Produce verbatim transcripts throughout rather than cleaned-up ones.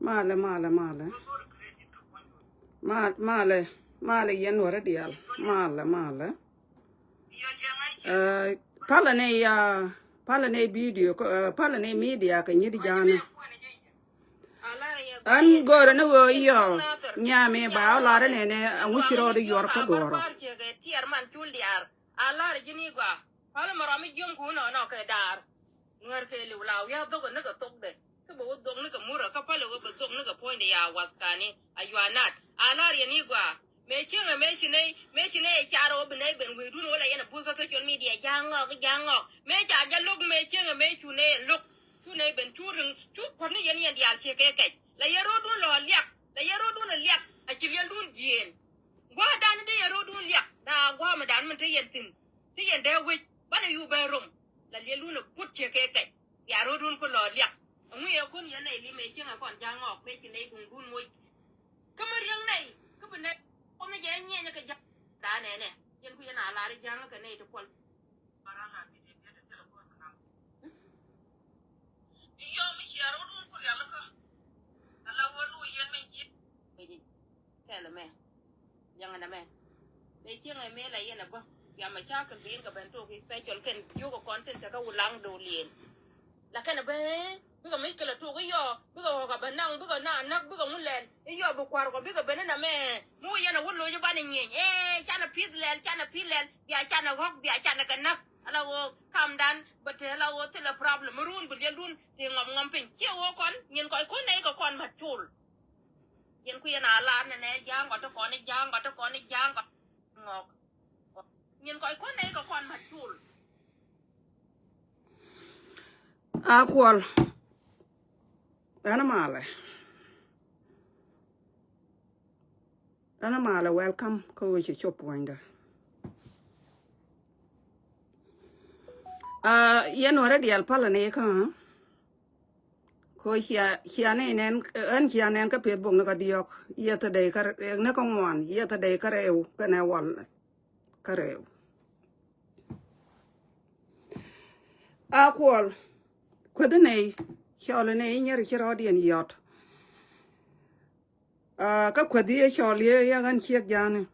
Malɛ, malɛ, malɛ. Ma-, malɛ, malɛ yɛn wärä diaal. Malɛ, malɛ. Ɛ, palä ni ya, palä ni video, ɛ, palä ni media kɛ nyit ja̱a̱ni. Ɣän görä ni ɣöö yɔ nyami ba ɣä lar nɛnɛ aŋu ci rɔɔd yuɔr kä duɔrɔ. A lar ji̱n i̱ gɔaa. Palä mɛ rɔm i̱ jiöm kuun ɔnɔ kɛ daar. Nuɛr kɛ liw la wi̱i̱ a dhok ɛ ni kɛ thokdɛ. Kä bɛ wä dhok ni kɛ murɛ kä palä wä bɛ dhok ni kɛ puɔ̱nydɛ ya waskani a yuanat. A lar yɛn i̱ gɔaa. Mëë cieŋɛ mëë ci nɛy mëë ci nɛy ɛ car ɛ wä bi nɛy ben wecdun wä la yɛn ɛ puth kä social media ja̱a̱ŋ ŋɔk ja̱a̱ŋ ŋɔk. Mëë ca jɛ lo̱k mëë cieŋɛ mëë cu nɛy ɛ lo̱k. Cu nɛy ben cu riŋ cu kuɔ̱t ni yɛn yɛn diaal ciek kɛ kɛc. La yɛn ro̱o̱dun lɔ liak la yɛn ro̱o̱dun ɛ liak a ci liɛldun jieen. Gua̱a̱dan dee yɛn ro̱o̱dun liak daa gua̱a̱mɛ dan min te yɛn thi̱n. Te yɛn dee wec banɛ yu bɛ rom. La liɛl wun ɛ put ciek kɛ kɛc bia ro̱o̱dun ku lɔ liak. Ɛŋu yɛ kun yɛn nɛy lim ɛ cieŋ ɛ kɔn ja̱a̱ŋ ŋɔɔk bɛ ci nɛy duŋdun moc. Kä mi riäŋ nɛy kä bi nɛy kɔn jɛ nyiɛnyɛ kɛ ja̱a̱ŋ. Daa nɛnɛ yɛn ku yɛn a lar ja̱a̱ŋ kɛ nɛy ti kuɔl. Yɔm i̱ cia ro̱o̱dun ku rialikä. Ala wä lu yɛn min ji̱. Kɛl ɛmɛ. Liɛŋɛ nɛmɛ. Mëë cieŋɛ mëë la yɛn ɛ bä. Bia mɛ cakil bi yɛn kɛ ben tok i̱ special kɛn jiök ɛ kɔn tin tekä wulaŋ do̱liɛn. La kɛn ɛ bä bikɛ mic kɛ la tok i̱ yɔ bikɛ ɣɔk a bä naŋ bikɛ na näk bikɛ ŋu lɛl i̱ yɔ bi kua̱r kɔ bikɛ ben inɛ mɛ. Mi wä yɛn ɛ wä loc i̱ banɛ nyieny ëë canɛ pi̱th lɛl canɛ pi̱th lɛl bia canɛ ɣɔk bia canɛ kɛ näk. Ala ɣöö kamdan bä te ala ɣöö thilɛ problem mi ruun bi liɛldun ti ŋɔm ŋɔm piny ciɛ ɣöö kɔn nyin kɔc kun nɛy kɛ kɔn mat col. Yɛn ku yɛn a lar nɛnɛ ja̱a̱ŋ kɔ ti kɔn i̱ ja̱a̱ŋ kɔ ti kɔn i̱ ja̱a̱ŋ kɔ ŋɔk. Nyin kɔc kun nɛy kɛ kɔn mat col. A kuɔl. Ɛn malɛ. Ɛn malɛ welcome kä ɣöö ci cop puɔ̱nydä. Ah, yɛn wärä diaal palä ni kä. Ko cia, cia ni nɛn, ɛn cia nɛn kä Facebook ni kä diɔk. Yesterday kä, ni kä ŋuan. Yesterday kä rɛw kɛnɛ wal. Kä rɛw. A kuɔl. Kuäthi nɛy. Cɔl nɛy nyɛr ci rɔɔdiɛn yɔt. Ah, kä kuäthi yɛ cɔl yɛ, yɛ ɣän ciek ja̱a̱ni.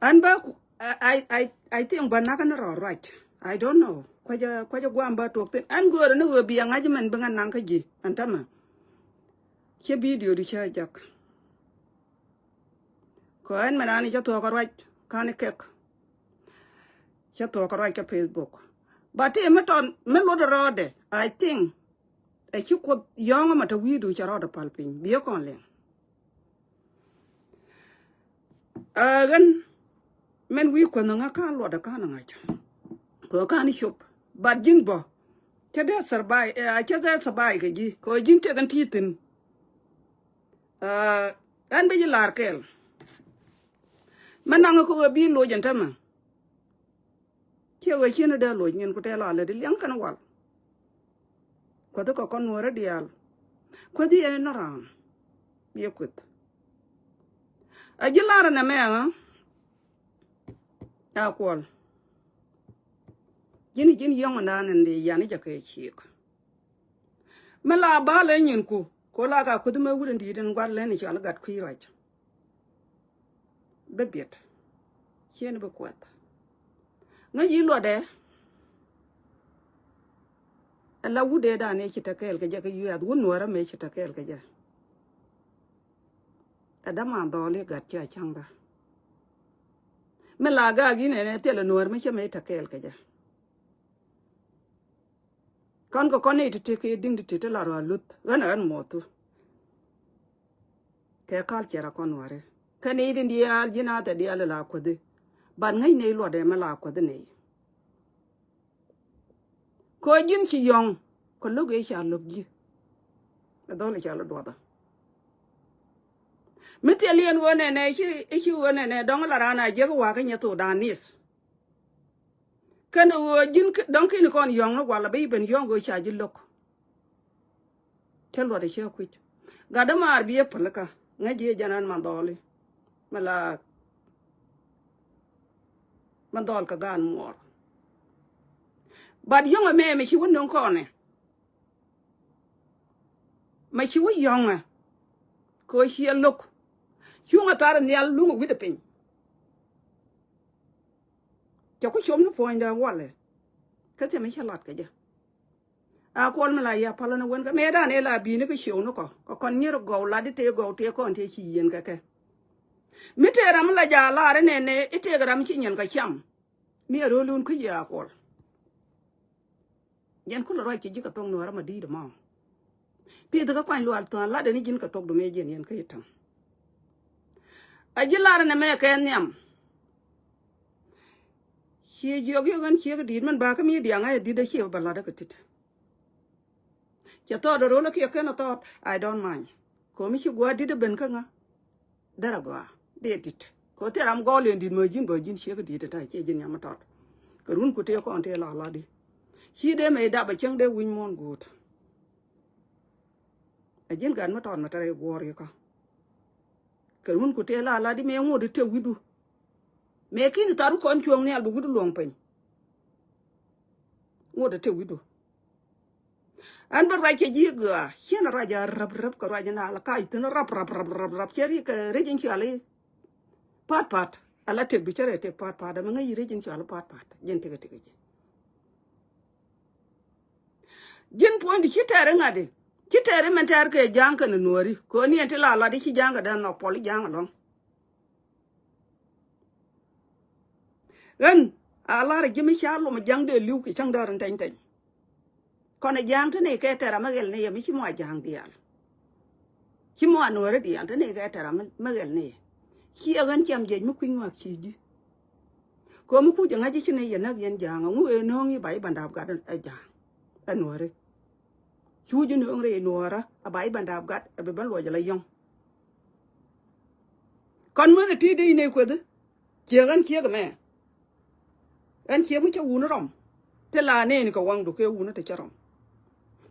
Ɣän bä ku, I, I, I, I think bä nak ni rɔ ruac. I don't know. Kuecä, kuecä guam bä tuɔk thin. Ɣän göörä ni ɣöö bi aŋa̱c mɛn bi ŋa̱ naŋ kä ji̱. Ɛn tämɛ. Cɛ video du cä jak. Kɛ ɣän mɛ raan cä thuɔɔk kɛ ruac. Ka̱n kɛk. Cä thuɔɔk kɛ ruac kä Facebook. But ti mi tɔn, mi luɔt rɔɔdɛ. I think. Ɛ ci Kuoth yɔ̱ɔ̱ŋ ɛmɛ te wi̱i̱du cɛ rɔɔdɛ pal piny. Biɛ kɔn liŋ. Ɛ ɣän mɛn wi̱i̱ kuänh ŋä ka̱n luɔtdɛ ka̱n ŋa̱c. Kɛ ka̱n cop. But ji̱n bä. Cä dee survive, ɛ, cä dee survive kɛ ji̱. Kɛ ji̱n tëk ɛn ti thi̱n. Ɛ, ɛn bi ji̱ la̱r kɛɛl. Mɛ naŋ kɛ ɣöö bi loc ɛn tämɛ. Ciɛ ɣöö cien dee loc nyin ku tɛl a lät liɛŋ kɛn wal. Kuäthi kɛ kɔn nuɔ̱ɔ̱rä diaal. Kuäthi yɛn ni raan. Biɛ kueth. A ji̱ lar ɛn ɛmɛ ɣä. A kuɔl. Ji̱n ji̱n yɔ̱ŋ ɛn daan ɛn di yan i̱ jɛ kɛ ciek. Mi la bal ɛ nyinku ko la ka kueth mɛ wut in di̱i̱t in gua̱r lɛn i̱ cɔal i̱ gat kui̱ ruac. Bä biɛt. Cien bi kuɛth. Ŋäc yi luɔtdɛ. Ala wut dee dan ëë ci tɛ kɛɛl kɛ jɛ kä yuɛth wut nuɔ̱ɔ̱rä mëë ci tɛ kɛɛl kɛ jɛ. Ɛ däman dhɔɔli gat ci a ca̱ŋdä. Mi la gaak in ɛn ɛ thilɛ nuɔ̱ɔ̱r mi cä mëë tɛ kɛɛl kɛ jɛ. Kɔn kɛ kɔn ni ti ti kɛ di̱ŋ ti ti ti la rɔ a luth ɣän ɛ ɣän muɔthu. Kɛ culture a kɔn wari kɛn i̱ tin diaal ji̱n a thɛ diaal la kuäthi. Ban ŋäc ni luɔt ɛmɛ la kuäthi ni. Kɛ ji̱n ci yɔ̱ŋ kɛ lo̱k i̱ ca lo̱k ji̱. Ɛ dhɔl i̱ ca lo̱k duɔthä. Mi thil yɛn ɣöö nɛnɛ i̱ ci ɣöö nɛnɛ dɔ̱ŋ la raan a jiäk wakä nyɛ thok dan nith. Kɛn ɣöö ji̱n dɔ̱ŋ ki̱n kɔn yɔ̱ŋ ni gual a bi ben yɔ̱ŋ ɣöö ca ji̱ lo̱k. Cä luɔt ɛ cä kui̱c gat dämaar bi ɛ pälikä ŋäc ji̱ ɛ jɛn ɣän man dhɔli. Mi la man dhɔl kɛ gaan muɔɔr. But yɔ̱ŋ ɛmɛ mi ci wä nöŋ kɔnɛ. Ma ci wä yɔ̱ŋɛ kɛ ɣöö ciɛ lo̱k. Cuŋɛ thar nhial luŋ wi̱cdɛ piny. Cɛ ku com ni puɔ̱nydɛ walɛ. Kä thimɛ cɛ lat kɛ jɛ. A Kuɔl mi la ya palä ni wen kä mëëdan ëë la bi̱i̱ni kä ciëw ni kɔ kɛ kɔn nyier gɔw lat i̱ tëë gɔw tëë kɔn tëë ci yieen kɛ kɛ. Mi tëë ram mi la jaal lar inɛnɛ i̱ tëëk ram ci nyin kɛ cam. Mi a ro̱o̱lun kä yia Kuɔl. Jɛn kulɛ ruac kɛ ji̱ kɛ thok nuɔ̱ɔ̱rä ma di̱i̱t ɛmɔ. Pi̱i̱th kä kuany lual thua̱a̱n latdɛ ni ji̱n kɛ thok dumɛ jiɛn yɛn kä i̱ täŋ. A ji̱ lar inɛ mɛ kɛ nhiam. Ciɛ jiɔk yɛ ɣän ciek di̱i̱t mɛn ba kä mi diaŋ a yɛ di̱t a ciɛ bɛ lat kä tit. Cɛ thɔɔt a ro̱l a kiɛ kɛn a thɔɔt, I don't mind. Komi ci gua̱a̱ di̱t a ben kä ŋa. Derɛ gɔaa dee dit kɛ ɣöö thil ram gɔɔl yɛn dit mɛ ji̱n bä ji̱n ciek dit ɛ ta̱a̱ ciɛ ji̱n nyam ɛ tɔt. Kɛ run ku tëë kɔn tëë la la di ci dee mɛ dap ɛ cäŋ dee wi̱ny muɔ̱ɔ̱n guut. Ɛ ji̱n gat mi tɔt mɛ tɛrɛ guɔ̱ɔ̱r ikä. Kɛ run ku tëë la la di mɛ ŋot i̱ tëë wi̱du. Mɛ ki̱n i̱ thar wä kɔn cuɔ̱ɔ̱ŋ nhial bi wi̱du luɔ̱ŋ piny. Ŋot i̱ tëë wi̱du. Ɛn bä ruac cɛ ji̱ gɔaa ciɛn ruac a rap rap kɛ ruac in a la kac thi̱n rap rap rap rap rap cɛ ri kɛ rec in cial i̱ pat pat. Ala tëk du cɛ rɛ tëk pat pat ɛmɛ ŋäc i̱ rec in cial i̱ pat pat ji̱n tëk tëk ji̱. Ji̱n puɔ̱ny di ci tɛɛr i̱ ŋa̱t i̱ ci tɛɛr i̱ mɛn tɛɛr kɛ ja̱a̱ŋ kɛn i̱ nuɔ̱ɔ̱ri kɛ ɣöö ni ɛn ti la lat i̱ ci ja̱a̱ŋ kɛ dɛn nhɔk puɔl i̱ ja̱a̱ŋ ɛlɔ̱ŋ. Ɣän a lar ji̱ mi ca lom ja̱ŋ dee li̱w kɛ cäŋ däär in tɛny tɛny. Kɔn a ja̱a̱ŋ te ni kɛ tɛr a mi ɣɛl ni yɛ mi ci mɔ a ja̱a̱ŋ diaal. Ci mɔ a nuɔ̱ɔ̱ri diaal te ni kɛ tɛr a mi ɣɛl ni yɛ. Ci ɛ ɣän ciam jiɛc mi kui̱ny ŋɔak ci ji̱. Komi kuc a ŋa̱c ji̱ ci ni yɛ näk yɛn ja̱a̱ŋ a ŋu ëë nööŋ i̱ ba i̱ bandap gat ɛ ja̱a̱ŋ. Ɛ nuɔ̱ɔ̱ri. Cu ji̱ nööŋ rɛy nuɔ̱ɔ̱rä a ba i̱ bandap gat ɛ bi ben luɔc ala yɔ̱ŋ. Kɔn män ɛ ti dee inɛ kueth. Ciek ɣän ciek mɛ. Ɣän ciek mi cä wun rɔm. Ti la nɛɛni kɛ waŋdu kɛ wun te cä rɔm.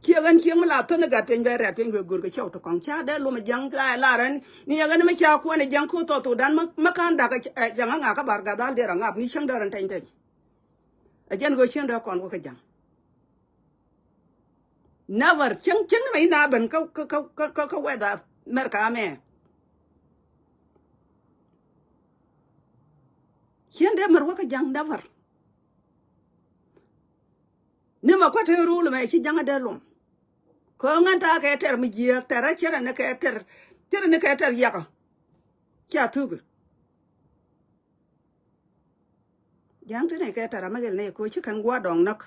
Ciek ɣän ciek mi la thäni gat piny bɛ rɛ̈t piny kɛ gör kɛ cɛw ti kɔŋ ca dee lom ɛ ja̱ŋ la ɛ lar ɣän ni ɛ ɣän mi ca kuɛn ɛ ja̱ŋ kä thɔth thudan mä ka̱n dak ɛ ja̱ŋ ɛ ŋak kä bar gat dhal dee rɔ ŋap ni cäŋ dee rɔ tɛny tɛny. Ɛ jɛn ɣöö cäŋ dee kɔn wä kɛ ja̱ŋ. Never. Cieŋ cieŋ ni ma ina ben kä kä kä kä kä weather America amɛ. Cien dee mer wä kä jaŋ never. Ni ma kuat te rul mɛ ci jaŋ dee lom. Kä ŋän ta kɛ tɛr mi jiɛ tɛr a cɛrɛ ni kɛ tɛr cɛrɛ ni kɛ tɛr yakä. Cia thuki. Ja̱a̱ŋ ti nɛy kɛ tɛr amɛ ɣɛl nɛy koci kɛn gua̱a̱r dɔ̱ŋ näk.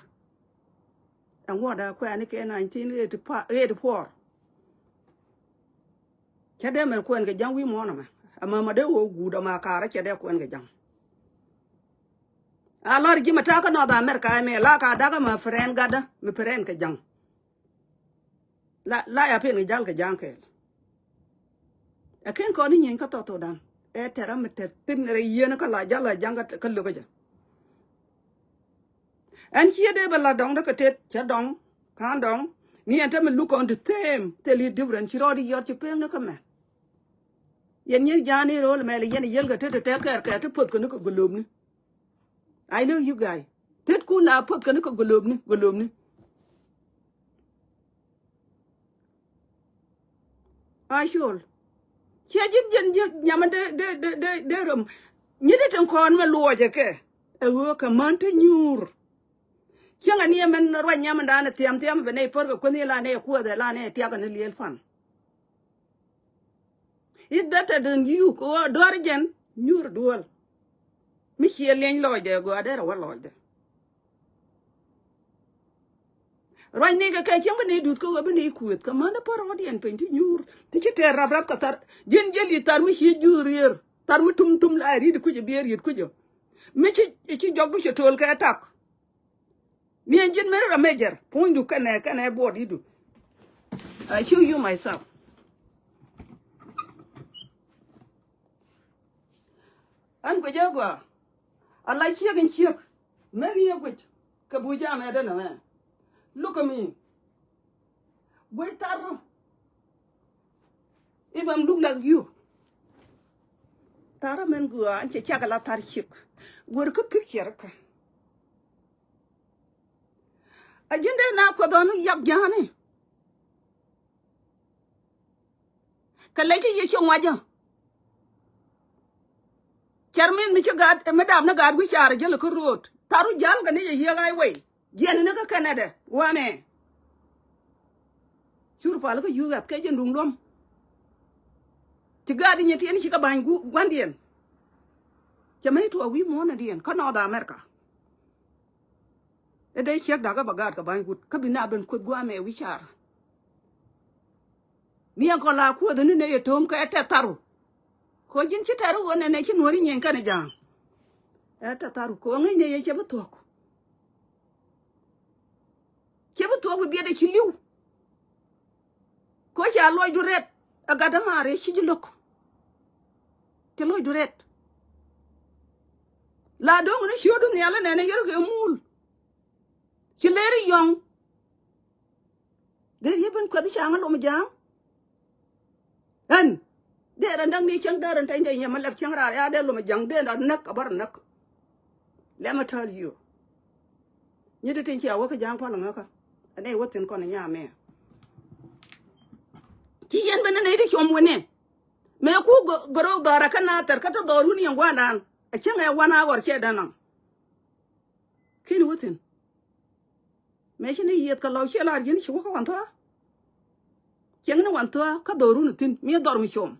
Ɛn gua̱a̱r da̱a̱ kuɛ̈ɛ̈ni kɛ nineteen eighty-four. Cɛ dee mɛ kuɛn kɛ ja̱ŋ wi̱i̱ muɔ̱ɔ̱n ɛmɛ. Ɛmɛ mɛ dee ɣöö guut ɛmɛ kaarä cɛ dee kuɛn kɛ ja̱ŋ. A lɔr ji̱ mɛ ta̱a̱ kä North America ɛmɛ la ka da̱k ɛmɛ pɛrɛn gatdä mi pɛrɛn kɛ ja̱ŋ. La la ya pen kɛ jal kɛ ja̱a̱ŋ kɛɛl. Ɛ ken kɔn ni nyieny kä thɔth thokdan ɛ tɛr amɛ tɛr thin rɛ yieen kä la jal la ja̱a̱ŋ kä lök kä jɛ. Ɛn ciɛ dee bɛ la dɔŋ dee kɛ tet cɛ dɔŋ ka̱n dɔŋ ni ɛn te mi luk kɔn the same thil i̱ different ci rɔɔd i̱ yɔt ci pek ni kä mɛ. Yɛn nyieth ja̱a̱n i̱ ro̱o̱l mɛl yɛn i̱ yɛl kɛ tet te tɛk kɛɛr kɛɛr te puɔth kɛ ni kɛ gölööp ni. I know you guy. Tet kun la puɔth kɛ ni kɛ gölööp ni gölööp ni. A col. Ciɛ ji̱n ji̱n ji̱n nyamä dee dee dee dee dee röm. Nyi dee tin kɔn mɛ luɔcɛ kɛ ɛ ɣöö kɛ män te nyuur. Cieŋɛ ni ɛmɛn ruac nyamä da̱a̱n ɛ thiam thiam bɛ nɛy pär kɛ kueth ni la nɛy ɛ kuäth ɛ la nɛy ɛ tiak ɛ ni liel pan. It's better than you kɛ ɣöö duäär jɛn nyuur duel. Mi ciɛ liɛny lɔcdɛ gɔaa derɛ wä lɔcdɛ. Ruac ni kɛ kɛ cieŋ bi ni duth kä ɣöö bi ni kueth kɛ män ni pär rɔɔdiɛn piny ti nyuur ti ci tɛɛr rap rap kɛ thar. Ji̱n ji̱ li̱th thar mi ci juur rier thar mi tum tum la ri̱t kucä biɛ riet kucä. Mi ci ci jɔk du cɛ to̱l kɛ tak. Ni ɛn ji̱n meri rɔ mejɛr puɔ̱nydu kɛnɛ kɛnɛ buɔt i̱du. I show you myself. Ɛn guic ɛ gɔaa. Ala ciek in ciek. Meri ɛ guic kɛ buc jam ɛ denɛ mɛ. Look at me. Guic thar rɔ. If I'm look like you. Thar rɔ mɛn gɔaa ɛn cɛ cak ala thar ciek. Wër kä picture kä. A ji̱n dee na kuɔth ɔn yak ja̱a̱ni. Kɛ lɛc ti yɛ ciɛ ŋuacä. Cɛr min mi ci gaat, mi dam ni gaat wi̱c caarä jäl kä ro̱o̱t. Tharu ja̱l kɛ ni jɛ yiëë ɣa̱c wei. Jiɛn ni kä Canada wamɛ. Cur pal kä yuuth kɛ jɛ duŋ luɔ̱m. Ci gaat inyɛ tiɛn ci kä ba̱ny gu-, gua̱ndiɛn. Cɛ mec tuɔɔk wi̱i̱ muɔ̱ɔ̱nädiɛn kä North America. Ɛ dee ciek dakä bɛ gaat kɛ ba̱ny wut kä bi na ben kueth guamɛ wi̱c car. Ni ɛn kɔn la kueth ni ne yɛ to̱o̱m kɛ tɛth tharu. Kɛ ji̱n ci tɛr ɣöö nɛnɛ ci nuɔ̱ri nyieny kɛnɛ ja̱a̱ŋ. Ɛ tɛth tharu kɛ ɣöö ŋäcnɛ yɛ cɛ bi thuɔ̱k. Cɛ bi thuɔ̱k bi biɛt ɛ ci li̱w. Kɛ ɣöö ca lɔcdu rɛt ɛ gat dämaari ci ji̱ lo̱k. Cɛ lɔcdu rɛt. La do̱ŋ ni ciötdu nhial inɛnɛ yɛr kɛ muul. Ci leri yɔ̱ŋ. Dee yɛ ben kuɛth ca̱ŋ ilom ja̱a̱ŋ. Ɛn dee rɛ näk ni cäŋ dee rɛ tɛny tɛny yɛ ma lɛp cäŋ raar ya dee lom ja̱a̱ŋ dee rɛ näk a bä rɛ näk. Let me tell you. Nyi ti tin cia wä kä ja̱a̱ŋ pal ŋäkä. Ɛn ɛ wä thin kɔn nyamɛ. Ci yɛn ben ni ti com wini. Mëë ku gä-, gärok dhɔrä kä nathɛr kä te dhɔr wun yɛn gua̱a̱ndan. A cäŋ ɛ wan a ɣɔr cɛ dänaŋ. Kin wä thin. Mëë ci ni yiëth kɛ lɔw ciɛ lar ji̱n ci wä kä wan thɔa. Cieŋ ni wan thɔa kä dhorun thi̱n mi dhɔr mi com.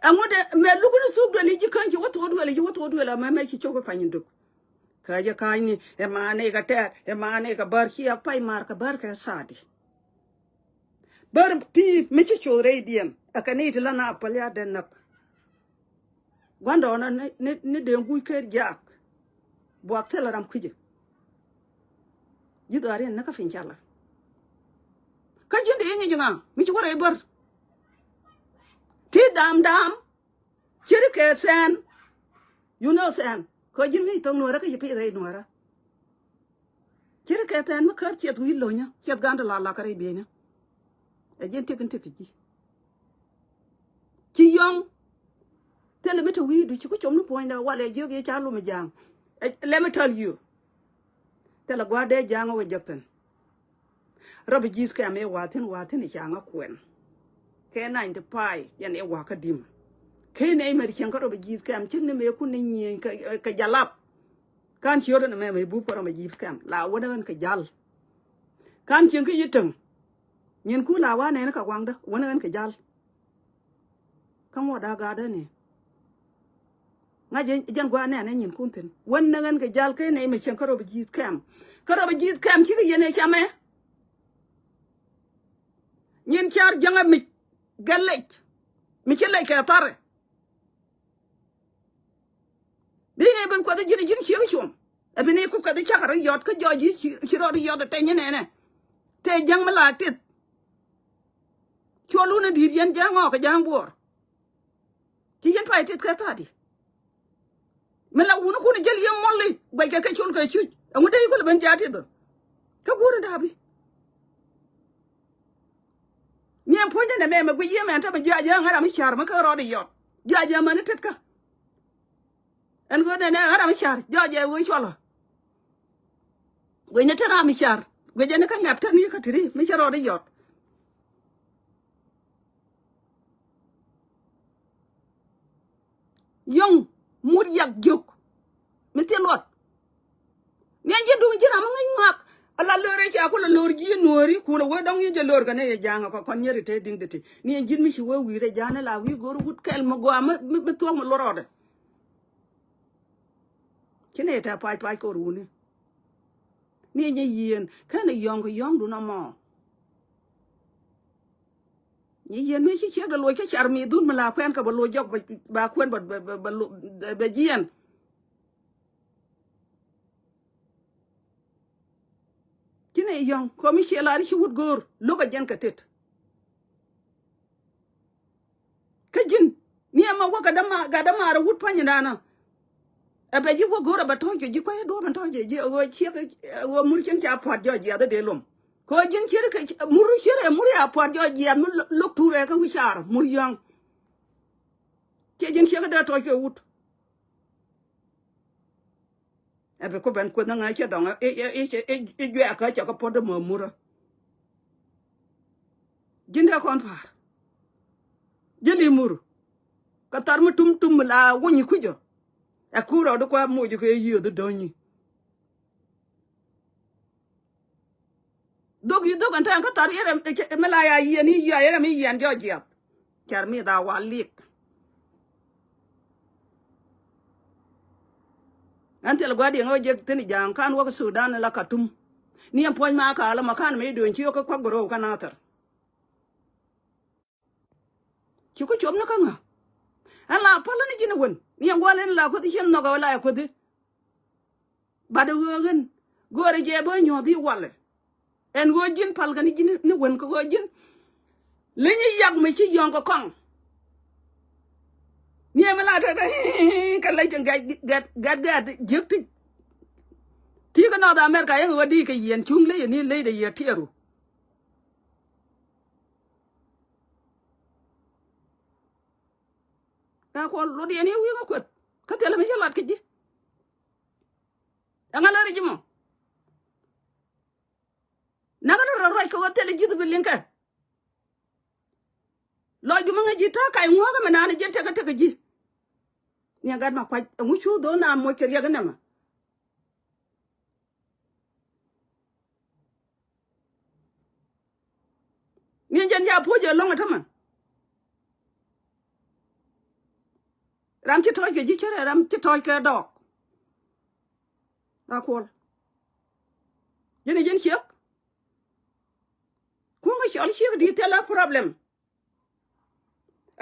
Ɛŋu dee mɛ luk ni thuk duel i̱ ji̱ käny ci wä thok duel i̱ ji̱ wä thok duel amɛ mɛ ci cop i̱ pany in duk. Kä jɛ ka̱ny ni ɛ maani kɛ tɛɛr ɛ maani kɛ bär ci a pay mar kɛ bär kɛ thaadi. Bär ti mi ci coth rɛydiɛn ɛ kɛ ni ti la na päl ya dee näk. Gua̱ndɔɔŋä ni, ni, ni den guc ker jaak. Buak thilɛ ram kui̱cä. Ji̱ dhɔaariɛn ni kä piny calä. Kä ji̱n dee ŋi̱c ŋa mi ci wä rɛy bär. Ti dam dam. Ci ri kɛ thɛn. You know thɛn. Kä ji̱n ŋi̱c thok nuɔ̱ɔ̱rä kä ci pi̱i̱th rɛy nuɔ̱ɔ̱rä. Ci ri kɛ thɛn mi kär ciɛth wi̱i̱ lo̱nyä ciɛth ga̱n ti la lakä rɛy bieyni. Ɛ ji̱n tiek in tiek kɛ ji̱. Ci yɔ̱ŋ. Thilɛ mi te wi̱i̱du ci ku com ni puɔ̱nydɛ walɛ jiök yɛ ca lom ja̱a̱ŋ. Ɛ, let me tell you. Thilɛ gua̱a̱r dee ja̱a̱ŋ wä jek thi̱n. Rɔp ji̱th kɛm ëë wa̱a̱ thi̱n wa̱a̱ thi̱n i̱ ca ŋä kuɛn. Kɛ ninety five yɛn ëë wa̱a̱ kä di̱m. Kɛ nɛy mɛr cieŋ kä rɔp ji̱th kɛm cik ni mëë kun ni nyieny kɛ, kɛ jalap. Kan ciöt ɛn ɛmɛ mɛ bup kɛ rɔm a ji̱th kɛm la wänä ɣän kɛ jal. Kan cieŋ kä yi täŋ. Nyin ku la wa nɛn kɛ waŋdä wänä ɣän kɛ jal. Kä ŋuɔt da gatdä ni. Ŋa̱c jɛn, jɛn gua̱a̱r nɛn ɛ nyin kun thi̱n wänä ɣän kɛ jal kä nɛy mɛ cieŋ kä rɔm a ji̱th kɛm. Kä rɔm a ji̱th kɛm cikɛ yɛn ɛ camɛ. Nyin car jäŋä mi gɛl lec mi ci lec kɛ tharɛ. Bi ni ben kuɛth ji̱n ji̱n ciek cuɔm. Ɛ bi ni ku kuɛth cakɛ rɔ yɔt kä jɔc ji̱ ci, ci rɔ yɔt ɛ tɛny nɛnɛ. Tëë jäŋ mi la tith. Cuɔl wun in di̱i̱t yɛn ja̱a̱ŋ ɔɔk kɛ ja̱a̱ŋ buɔɔr. Ci yɛn pay tith kɛ tha̱a̱di. Mi la wun kun jäl yɛ mɔli guɛckɛ kɛ col kɛ cuc ɛŋu dee kulɛ ben ja̱a̱ tith. Kä guur in da̱a̱pi. Ni ɛn puɔ̱nydɛ nɛ mɛ mɛ guic yɛ mɛn tämɛ jiac yɛ ŋa̱t ram mi ca̱r mi kä rɔɔd i̱ yɔt jiac yɛ mɛn i̱ tet kä. Ɛn ɣöö nɛnɛ ɣän ram mi ca̱r jɔɔc ɛ ɣöö cuɔlɔ. Guicni te ram mi ca̱r guic ɛn kä ŋɛp te ni kä ti̱ti̱ mi cä rɔɔd i̱ yɔt. Yɔ̱ŋ mut yak jiök mi thil luɔt. Ni ɛn ji̱ duŋ ji̱ ram mi ŋäc ŋɔak ala lör ɛ ca kulɛ lör ji̱ nuɔ̱ɔ̱ri kulɛ wee dɔ̱ŋ yi̱ jɛ lör kɛ ni yɛ ja̱a̱ŋ ɛ kɔn nyɛri te di̱ŋ deti ni ɛn ji̱n mi ci wee wi̱i̱r ɛ ja̱a̱ŋ ni la wi̱i̱ go̱o̱r wut kɛl mi gɔaa mi, mi, mi thuɔ̱k mi luɔt rɔɔdɛ. Ci nɛy tɛ pac pac kɛ runi. Ni nyi yieen kɛn yɔ̱ŋ kɛ yɔ̱ŋdun amɔ. Nyi yieen mi ci ciek dɛ loc kä car mi dhun mi la kuɛn kɛ bɛ loc jɔk bɛ, bɛ kuɛn bɛ, bɛ, bɛ, bɛ lo-, bɛ, bɛ jiɛn. Ci nɛy yɔ̱ŋ kɔ mi ciɛ lar ci wut go̱o̱r lo̱k a jɛn kɛ tet. Kä ji̱n ni ɛmɛ wä gat dämaar, gat dämaar ɛ wut pa̱ny in da̱a̱nä. Ɛ bɛ ji̱ wä go̱o̱r ɛ bɛ tɔ̱ɔ̱c kɛ ji̱ kua̱c ɛ duɔ̱ɔ̱p ɛn tɔ̱ɔ̱c kɛ ji̱ ɛ ɣöö ciek ɛ ɣöö mur cieŋ ca pua̱t jɔɔc jiath ɛ dee lom. Kɛ ɣöö ji̱n cier kɛ mur cier ɛ mur ya pua̱t jɔɔc jiath mi lo̱k tuur ɛ kä wi̱c caar mur yɔ̱a̱ŋ. Ciɛ ji̱n ciek ɛ dee tɔ̱ɔ̱c kɛ wut. Ɛ bi ku ben kueth ni ŋa̱c cɛ dɔŋ i̱, i̱, i̱, i̱, i̱ juɛɛk kä cɛ kɛ puɔ̱t dämä murä. Ji̱n dee kɔn pa̱a̱r. Jäli mur. Kɛ thar mi tum tum mi la wunyi kucä. Ɛ kur rɔɔdu kua moc kɛ yiöth dɔ̱nyi. Dhok yi dhok ɛn tɛn kä thar yɛrɛ mi la ya yiɛn yi ya yɛrɛ mi yiɛn jɔ jiath. Cɛr mi dha wa lik. Ɛn thil gua̱diɛn ɣä jek thin ja̱a̱ŋ kan wäk Sudan la Katum. Ni ɛn puɔ̱ny ma ka la ma kan mi duny ci ɣä kä kuak gorow kä nathar. Ci ku cuɔp ni kä ŋa? Ɛn la päl ni ji̱n wen ni ɛn gual ɛn la kuoth cien nhɔk ɛ la ɛ kuothi. Bat ɛ ɣöö ɣän go̱o̱rɛ jɛ bä nyuɔ̱th i̱ walɛ. Ɛn ɣöö ji̱n päl kɛ ni ji̱n ni wen kɛ ɣöö ji̱n. Leny i̱ yak mi ci yɔ̱ŋ kɛ kɔŋ. Ni ɛmɛ la tɛtɛ kɛ lec gɛt gɛt jiäk ti. Ti kɛ North America yɛn ɣöö di kɛ yiɛn cuŋ lec ni lec dɛ yiɛ tiɛɛru. Ɛ kuɔl luɔt yɛn i̱ wi̱i̱ ŋä kueth kä thilɛ mi cä lat kä ji̱. Ɛŋa lɛ ri ji̱ mɔ. Nakä ni rɔ ruac kɛ ɣöö thilɛ ji̱th bi liŋkɛ. Lɔc jumä ŋä ji̱ ta̱a̱ kac ŋuɔ̱ɔ̱kä mi naan ji̱ tekä tekä ji̱. Ni ɛ gat ma kuac ɛŋu cu dho̱o̱n na moc kɛ riɛk inɛmɛ. Ni jɛn ca puɔ̱c ɛ lɔ̱ŋ ɛ tämɛ. Ram ci tɔ̱ɔ̱c kɛ ji̱ cärɛ ram ci tɔ̱ɔ̱c kɛ dɔɔk. A kuɔl. Jɛn ɛ jɛn ciek. Kuɔ̱ŋ kɛ cɔl ciek di̱i̱t thilɛ problem.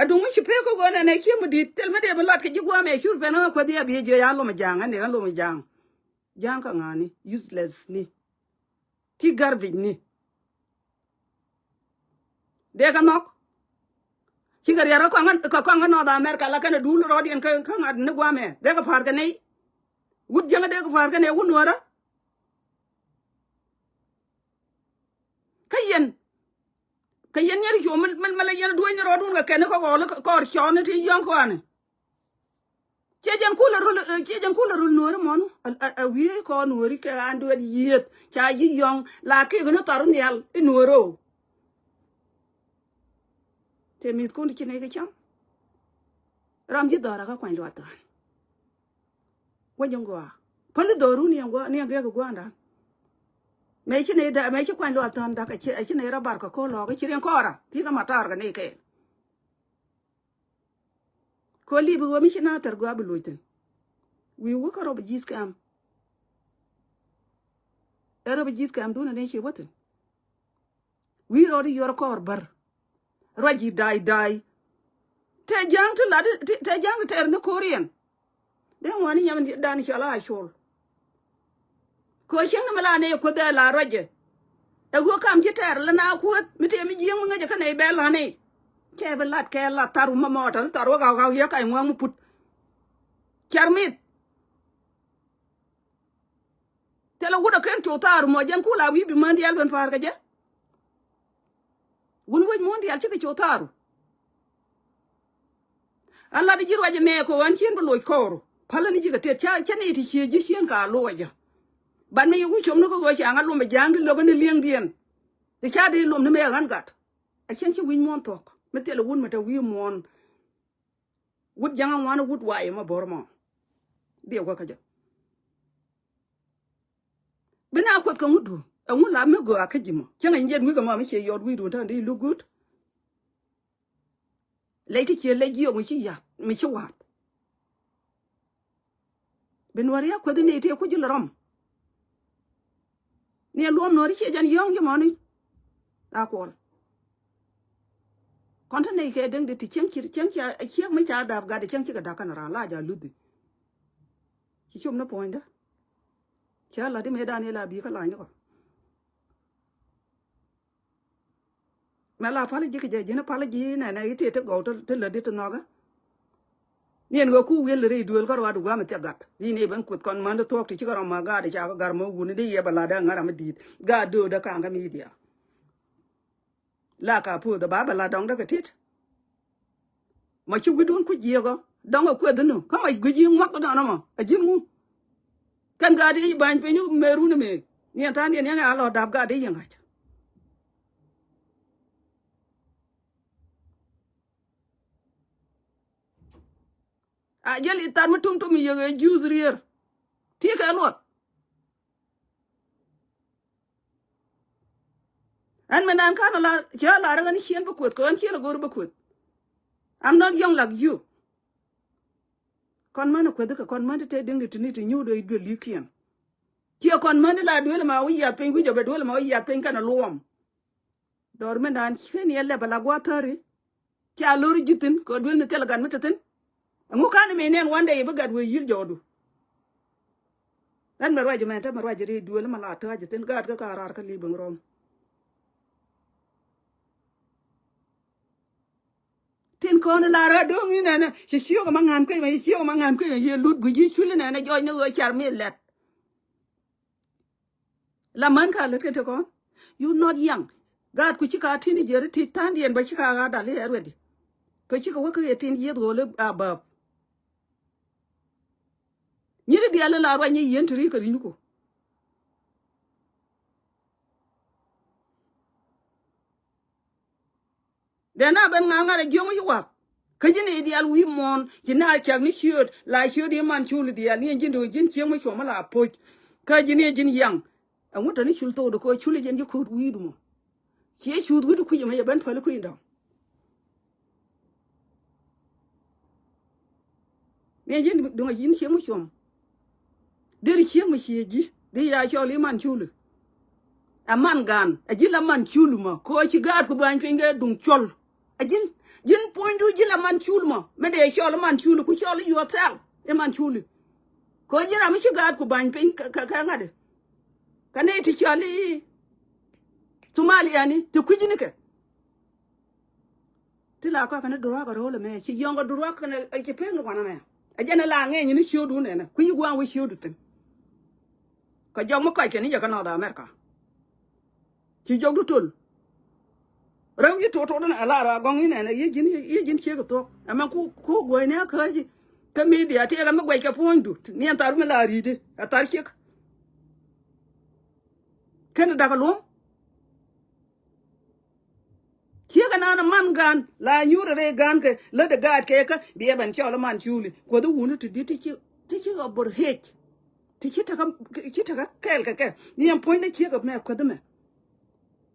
Aduŋ mi ci pek kä ɣöö nɛnɛ ciek mi di̱i̱t thil mi dee bi lat kɛ ji̱ gua̱a̱mɛ cur pɛn ɣä kuäthi a bi jiɛ ya lom ja̱a̱ŋ ɣän dee ɣän lom ja̱a̱ŋ. Ja̱a̱ŋ kä ŋa̱a̱ni useless ni. Ti garbage ni. Dee kä nhɔk. Cikɛ riɛr kä kɔaŋ kä North America la kɛn a duul rɔɔdiɛn kä ŋa̱t ni gua̱a̱mɛ dee kɛ pa̱a̱r kɛ nɛy. Wut jiäŋä dee kɛ pa̱a̱r kɛ nɛy wut nuäärä. Kä yɛn. Kä yɛn nyɛri cuɔ mi mi la yɛn duec ni rɔɔdun kɛ kɛn kä kɔɔl kɔɔr cɔɔni ti yɔ̱ŋ kɔani. Ciɛ jɛn kulɛ rul ciɛ jɛn kulɛ rul nuɔri mɔnu. A wiee kɔɔr nuɔri kɛ an duet yieth ca yi yɔŋ la kek ni thar nhial i nuɔro. Tɛ mith kun ti ci ne kɛ cam. Ram ji̱ dhɔra kä kuany luath than. Wä ji̱ ŋuak päli dhɔru ni ɛn gua̱ ni ɛn gɛk gua̱ndan. Mɛ ci ne da mɛ ci kuany luath than dak ci ne ra bar kɛ ko̱ lɔk ci riɛn kɔra ti kä matar kɛ ni kɛɛl. Kɛ ɣöö lipi ɣöö mi ci na thɛr gɔaa bi loc thi̱n. Wi̱i̱ wä kä rɔp ji̱th kɛm. Ɛ rɔp ji̱th kɛm duundɛ ni ci wä thi̱n. Wi̱i̱ rɔɔd i̱ yuɔr kɔɔr bär. Ruac ji̱ da̱a̱y da̱a̱y. Tɛ ja̱a̱ŋ ti lat ti tɛ ja̱a̱ŋ ti tɛɛr ni ko̱riɛn. Dee ŋuani nyam dan cɔl a col. Kɛ cieŋ ni mi la nɛy kuoth ɛ la ruacɛ. Ɛ ɣöö kam ci tɛɛr la na kuoth mi tëë mi jiääŋ mi ŋäcɛ kä nɛy bɛ la̱ni. Cɛ bi lat kɛ lat thar wumä mɔɔtɔ ni thar wä ɣaw ɣaw yɛ kac ŋua̱a̱ŋ mi put. Cɛr mith. Thilɛ wut ɛ ken coth thaar mɔ jɛn ku la wi̱i̱ bi män diaal ben pa̱a̱r kɛ jɛ. Wun wec muɔ̱ɔ̱n diaal cikɛ coth thaaru. An lat ji̱ ruac ɛmɛ kɛ ɣän cien bi loc kɔɔru. Pälä ni ji̱ kɛ tet ca cä ni ti cie ji̱ cien ka loc jɛ. Ban mi yɛ wi̱c com ni kä ɣöö ca ŋa lom ɛ ja̱a̱ŋ ti lo̱k ni li̱eŋdiɛn. Ti ca di lom ni mɛ ɣän gat. A cien ci wi̱c muɔ̱ɔ̱n thuɔ̱k mi thilɛ wun mi te wi̱i̱ muɔ̱ɔ̱n. Wut ja̱ŋ aŋuan wut wa̱i̱ mɔ bo̱r mɔ. Dhiɛ wä kä jɛ. Bi na kuoth kɛ ŋut du ɛŋu la mi gɔaa kä ji̱ mɔ cäŋ ɛn jɛn wi̱i̱ kɛ mɔ mi ciɛ yɔɔt wi̱i̱ du ta̱a̱n di look good. Lɛc ti ciɛ lɛc jiɔk mi ci yath mi ci wath. Bi nuɔri a kueth ni ti ku ji̱ lɛ rɔm. Ni a luɔm nuɔri ciɛ jɛn yɔ̱ŋ ji̱ mɔni. A kuɔl. Kɔn te nɛy kɛ deŋ di ti cieŋ ci cieŋ ci a ciek mi ca dap gat di cieŋ ci kɛ dak kɛn ran la ja luthi. Ci com ni puɔ̱nydä. Ca la di mëë dan i̱ la bi kä lany ni kɔ. Mɛ la pal ji̱ kɛ jɛ ji̱n pal ji̱ nɛnɛ i̱ tëë ti gɔw ti lät di ti nhɔkä. Ni ɛn ɣä ku wi̱el ri duël kä ruaadu gua̱a̱m thiak gat di ni ben kuth kɔn män ti thuɔ̱k ti cikɛ rɔm ma gaat ca kä gar mɛ wuni di yɛ bɛ lat dee ŋa̱r ram mi di̱i̱t gaat döödä ka̱a̱ŋ kä midia. La ka puɔth ba bɛ la dɔŋ däkɛ tit. Ma ci wi̱dun ku jiɛk ɔ dɔŋ ɛ kueth ni kä ma guic yi ŋuak dɔn ɔmɔ a ji̱n ŋu. Kɛn gaat i̱ ba̱ny piny mɛ run mɛ ni ɛn tha̱a̱n yɛn yɛn a lɔ dap gaat i̱ yɛ ŋa̱c. A jäl i̱ tat mi tum tum i̱ yek ɛ Jews rier. Ti kɛ luɔt. Ɛn mi nan kan lar cɛ lar ɛ ɣän ciɛn bä kueth kɛ ɣän ciɛn ɛ go̱r bä kueth. I'm not young like you. Kɔn män ɛ kueth kɛ kɔn män ti te diŋ ti ti ni ti nyuut ɛ duel li̱kiɛn. Ciɛ kɔn män ti la duel ma wi̱c yath piny wi̱c ɛ bɛ duel ma wi̱c yath piny kɛn ɛ luɔm. Dhɔr mi nan cien yɛ lɛp ala gua̱a̱th thäri. Cia lo̱r ji̱ thi̱n kɛ duel mi thil gat mi te thi̱n. Ɛŋu kan mi nɛn one day bi gat wee yi̱l jɔɔdu. Ɛn mɛ ruac mɛ te mɛ ruac ri duel mɛ la tääc thi̱n gaat kä ka raar kä li̱i̱ ben rɔm. Tin kɔn la rɔ do̱ŋ inɛnɛ ci ciök ma ŋa̱n kuec mɛ ci ciök ma ŋa̱n kuec mɛ yɛ lut gui̱c yi̱ cul inɛnɛ jɔɔc ni ɣöö car mi lɛt. La män ka lät kɛ te kɔn. You not young. Gaat ku ci ka tin i̱ jiɛri ti tha̱a̱ŋdiɛn bä ci ka ɣa̱a̱t dal i̱ ɛ ruɛdi. Kɛ ci kɛ wä kä yɛ tin yieth ɣöö lɛ above. Nyiri diaal la ruac nyi yien ti ri kɛ ri̱nyku. Dee na ben ŋa̱ ŋa̱t a jiöŋ wi̱c wath. Kä ji̱n i̱ diaal wi̱i̱ muɔ̱ɔ̱n ci na cak ni ciööt la ciööt i̱ man cul i̱ diaal ni ji̱n ti ji̱n cieŋ mi cuɔ̱m mi la poc. Kä ji̱n i̱ ji̱n yaŋ. Ɛŋu tɔ̱ ni cul thok di kɛ cul i̱ ji̱n ji̱ ko̱o̱t wi̱i̱du mɔ. Ciɛ cuuth wi̱i̱du kui̱c ɛmɛ yɛ ben päl i̱ kui̱ dɔ̱ŋ. Ni ji̱n duŋ a ji̱n cieŋ mi cuɔ̱m. Deri cieŋ mi cie ji̱ di ya cɔl i̱ man culi. Ɛ man gan ɛ ji̱ la man culi mɔ kɛ ɣöö ci gaat ku bany piny kɛ duŋ cɔl. Ɛ ji̱n ji̱n puɔ̱nydu ji̱ la man culi mɔ mi dee cɔl i̱ man culi ku cɔl i̱ yuɔth thɛl i̱ man culi. Kɛ ɣöö ji̱n ram mi ci gaat ku bany piny kɛ kɛ ŋa̱t i̱ kɛ nɛy ti cɔl i̱ Thumaliani ti kui̱cnikɛ. Ti la kɔakɛ ni duruak a ro̱o̱l ɛmɛ ci yɔ̱ŋ kɛ duruak kɛnɛ ci pek ni kuan ɛmɛ. Ɛ jɛn ɛ la ŋɛny ni ciötdu nɛnɛ kui̱ gua̱a̱ŋ wä ciötdu thi̱n. Kɛ jɔk mi kɔc kɛn i̱ jɛ kä North America. Ci jɔkdu tol. Rɛw yi tuɔt tuɔt ni ɛ la rɔ agɔŋ i̱ nɛnɛ i̱ ji̱n i̱ ji̱n ciek ɛ thuɔ̱k ɛmɛ ku ku guäcni a käc. Kä media ti ɛ kɛ mi guɛc kɛ puɔ̱nydu ni ɛn thar mi la ri̱i̱di ɛ thar ciek. Kɛn dakä luɔ̱m. Ciek ɛnan ɛ man gan la nyuur ɛ rɛy gan kɛ lät ɛ gaat kɛ kä biɛ ben cɔl ɛ man culi kuoth i̱ wuni ti di̱t ti ci ti ci ɣɔbor hec. Ti ci tekä ci tekä kɛɛl kɛ kɛ ni ɛn puɔ̱nydɛ ciek ɛ mɛ kueth ɛmɛ.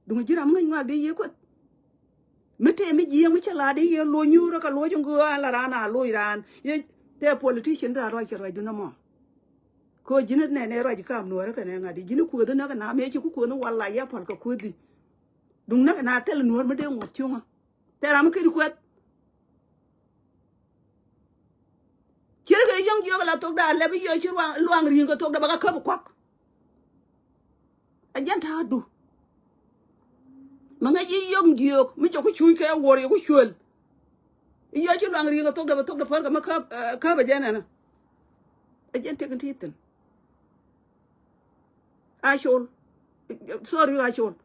Duŋ ji̱ ram ŋäc ŋɔak di yiëë kueth. Mi tëë mi jiääk mi cä la di yiëë loc nyuurä kɛ loc in göö an la raan a loc raan yɛ tëë politician di la ruac kɛ ruacdu nɔmɔ. Kɛ ɣöö ji̱n nɛn ɛ ruac kam nuɔ̱ɔ̱rä kɛnɛ ŋa̱t di ji̱n kueeth näk ɛ na mëë ci ku kueeth ni wal la yɛ päl kɛ kueethdi. Duŋ näk ɛ na thil nuɔ̱ɔ̱r mi dee ŋuɔ̱t cuŋä. Thil ram mi ken kueeth. Cier kɛ yɔ̱ŋ jiök la thokda lɛp i̱ yɔc ci luaŋ ri̱i̱ŋ kɛ thokda bɛ kɛ käp kuak. Ɛ jɛn ta̱a̱du. Mi ŋäc i̱ yɔ̱ŋ jiök mi cɛ ku cuc kɛ wuɔr yɛ ku cuël. I̱ yɔc ci luaŋ ri̱i̱ŋ kɛ thokda bɛ thokda päl kɛ mi käp ɛ, käp ɛ jɛn ɛnä. Ɛ jɛn tiɛk in ti thi̱n. A col. Sorry, a col.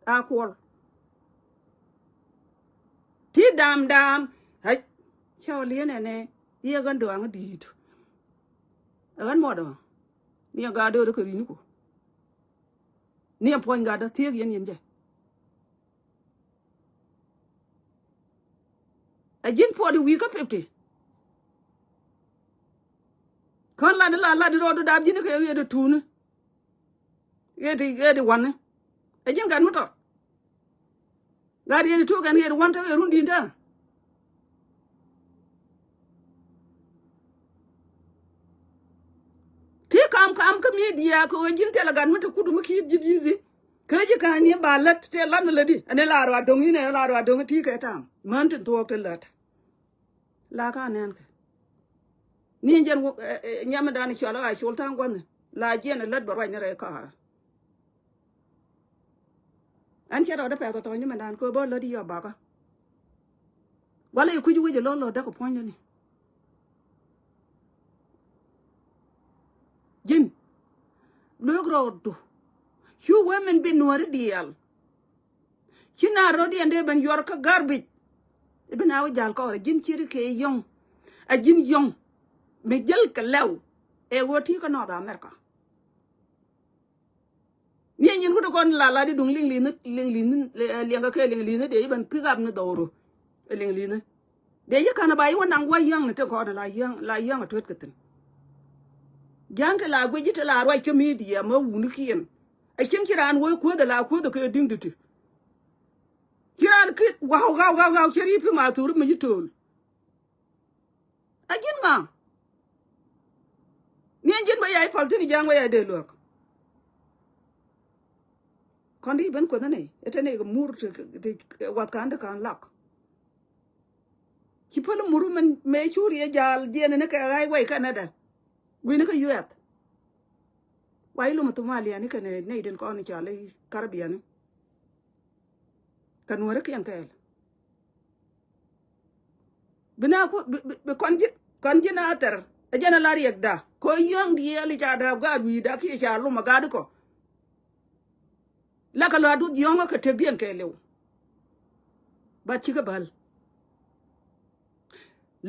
A kuɔl. Ti dam dam. Ai. Cä ɣä liɛn ɛnɛ. I̱ ɛ ɣän dɔaŋ di̱i̱t. Ɛ ɣän mɔdɔ. Ni ɛ gaat döödä kɛ ri̱niku. Ni ɛ puɔ̱ny gatdä thiëëk yɛn yɛn jɛ. Ɛ ji̱n puɔt i̱ wi̱i̱ kä fifty. Kän lat i̱ la lat i̱ rɔɔdu dap ji̱n i̱ kɛ ɣet i̱ tuuni. Ɣet i̱ ɣet i̱ wani. Ɛ ji̱n gat mi tɔt. Gat ɣet i̱ tuuk ɛn ɣet i̱ wan te ɣet run di̱n te. Ti kam kam kä media kɛ ɣöö ji̱n thilɛ gat mi te kudu mi ki̱i̱p ji̱ bi̱i̱thi. Kä ji̱ ka̱n ni ba lät tëë lat mi lätdi ɛn ila ruac do̱ŋ in ɛn ila ruac do̱ŋ in ti kɛ tam män tin thuɔɔk ti lät. La ka nɛn kɛ ni jɛn nyɛmɛ dan cɔl a col tha̱a̱ŋ gua̱n la jiɛn lät bɛ ruac ni rɛy ka̱a̱rä. Ɛn cɛ tɔ̱ dee pɛth tɔ̱ nyɛmɛ dan kɛ bä lät yɔ bakä. Walɛ i̱ kui̱c wec ɛ lo̱l lo̱l däk kɛ puɔ̱nydäni. Ji̱n luek rɔɔdu. Cu wee min bi nuääri diaal. Ci na rɔɔdiɛn dee ben yuɔr kä garbage. I̱ bi na wä ja̱l kɔɔrɛ ji̱n ci ri kɛ yɔ̱ŋ. A ji̱n yɔ̱ŋ mi jäl kɛ lɛw. Ɛ wä ti kä North America. Ni nyin ku ti kɔn la la di duŋ liŋ li̱n liŋ li̱n liɛŋ kɛ kɛ liŋ li̱n dee i̱ ben pick up ni dhɔru. Liŋ li̱n. Dee ji̱ ka̱n a ba ji̱ wä naŋ gua̱c yäŋni tin kɔn la yäŋ, la yäŋ a tuet kɛ thi̱n. Ja̱ŋ ti la guic ji̱ ti la ruac kä media mä wunikiɛn. A cieŋ ci raan wee kuäth a la kuäth a kɛ di̱ŋ di̱t ti. Ci raan ki̱t waw gaw gaw gaw cɛ ri̱i̱t pi ma thur mi ji̱ to̱l. A ji̱n ŋa? Ni ɛn ji̱n bä yay pal thi̱n ja̱a̱ŋ bä yay dee luäk. Kɔn di ben kueth ni ɛ te ni kɛ mur ti, ti, ti wath ka̱n ti ka̱n lak. Ci päl mur mɛn mëë cur yɛ ja̱a̱l jiɛn ni kɛ ɣa̱c wɛy kɛnɛ dɛ. Gui̱ni kä yuɛth. Wa ilum a thumaliani kɛnɛ nɛy tin kɔn i̱ cɔal i̱ Karabiani. Kɛ nuɔ̱ɔ̱rikiɛn kɛɛl. Bi na ku bi, bi, bi kɔn ji̱, kɔn ji̱ na thɛr. Ɛ jɛn a la riɛkda kɛ yäŋ diɛɛl i̱ ca da̱a̱p gaat wi̱i̱da kiɛ ca lum a gaat ikɔ. Lakɛ lɔ a duth yɔ̱ŋä kɛ tëkdiɛn kɛɛliw. But cikɛ bäl.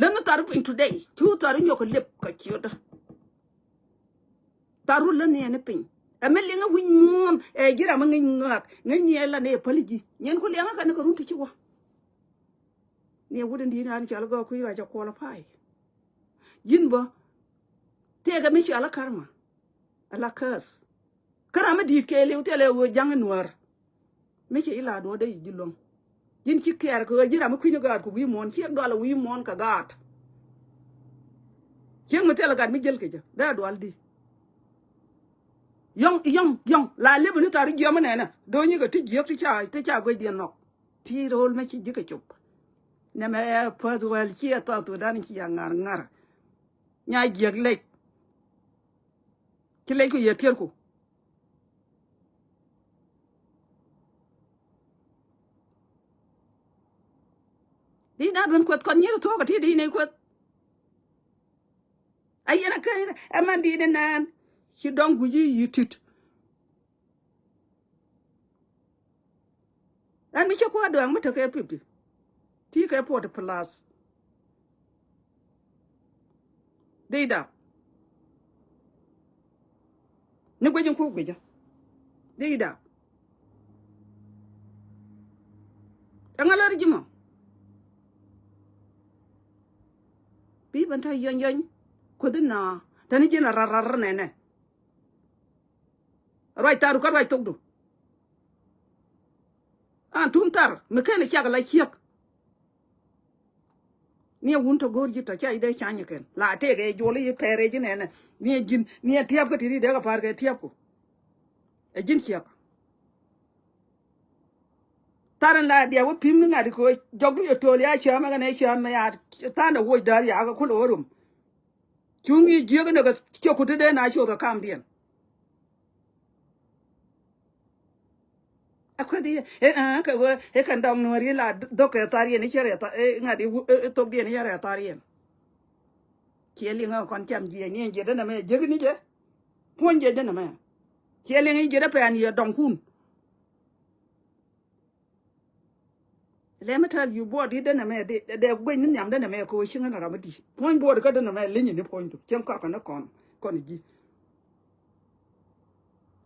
Länh thar piny today cu thar inyɔk kɛ lep kɛ ciötdä. Thar rut länh yɛn piny. Ɛ mi liŋä wi̱c muɔ̱ɔ̱n ɛ ji̱ ram mi ŋi̱ny ŋa̱a̱k ŋi̱ny ni ɛ la ni ɛ päl ji̱. Nyɛn ku liɛŋä kɛn kɛ run ti ci wä. Ni ɛ wut in di̱i̱t an cɔal gɔɔk kui̱ ruac ɛ qualify. Ji̱n bä tëëkɛ mi cɔal a karma. Ala käth. Kä ram mi di̱i̱t kɛɛliw thilɛ ɣöö ja̱ŋ in nuäär. Mi ci ila duɔ̱ɔ̱dɛ yi ji̱ luäŋ. Ji̱n ci kɛɛr kɛ ɣöö ji̱ ram mi kui̱ni gaat kɛ wi̱i̱ muɔ̱ɔ̱n ciek dual wi̱i̱ muɔ̱ɔ̱n kɛ gaat. Ciek mi thilɛ gat mi jäl kɛ jɛ dee dual di. Yɔ̱ŋ yɔ̱ŋ yɔ̱ŋ la lep ni thar jiɔam mi nɛnɛ do̱nyikɛ ti jiäk ti ca ti ca guecdiɛn nhɔk. Ti ro̱o̱l mi ci ji̱ kɛ cop. Nɛmɛ ɛ päth wäl ci ɛ thɔɔth wä dan ci a ŋa̱r ŋa̱r. Nya jiäk lec. Ci lec ku yɛ tiɛrku. Di na ben kueth kɔn nyier thuɔk a ti di ne kueth. A yɛn a kä ɛmɛn di ne naan ci dɔŋ guic yi tit. Ɛn mi cä kua̱r dua̱a̱ŋ mi tekɛ fifty ti kɛ forty plus. Dee dap. Ni guic in ku guic jɛ. Dee dap. Ɛŋa lär ji̱ mɔ. Bi ben te yɛny yɛny kueth in na te ni ji̱n a rar rar nɛnɛ. Ruac tharu kä ruac thokdu. An tum thar mi ken ciak la ciek. Ni a wun tɔ go̱o̱r ji̱ tɔ ca i̱ dee cany kɛn la tëëk ɛ juɔl i̱ pɛɛr ɛ ji̱ nɛnɛ. Ni a ji̱n ni a tiɛp kä ti ri dee kɛ pa̱a̱r kɛ tiɛp ku. Ɛ ji̱n ciek. Thar in la diɛ wä pi̱m ni ŋa̱t kɛ jɔk du yɛ to̱o̱l ya cäämɛ kɛn ɛ cäämɛ ya tha̱a̱n dɛ woc da̱a̱r ya kɛ kulɛ wä rom. Cuŋ i̱ jiäk inɛ kɛ ciɛ kut ti dee na cuɔth kɛ kamdiɛn. Ɛ kueth i̱ ɛ ɛ kɛ wee ɛ kɛn dɔŋ nuɔ̱ɔ̱r i̱ la dhok kɛ thar yɛn i̱ cɛ rɛ thar ɛ ŋa̱t i̱ thokdiɛn i̱ cɛ rɛ thar yɛn. Ciɛ liŋ ɛ kɔn cam jiɛc ni ɛn jiɛt dee nɛmɛ jiäk ni jɛ. Puɔ̱ny jiɛc dee nɛmɛ. Ciɛ liŋ i̱ jiɛt dee pɛn yɛ dɔŋkun. Let me tell you, buɔɔt di̱t dee nɛmɛ dee gueny ni nhiam dee nɛmɛ kɛ ɣöö cieŋ ni ram mi di̱i̱t. Puɔ̱ny buɔɔt kä dee nɛmɛ leny ni puɔ̱nydu cieŋ kɔakɛ ni kɔn kɔn ji̱.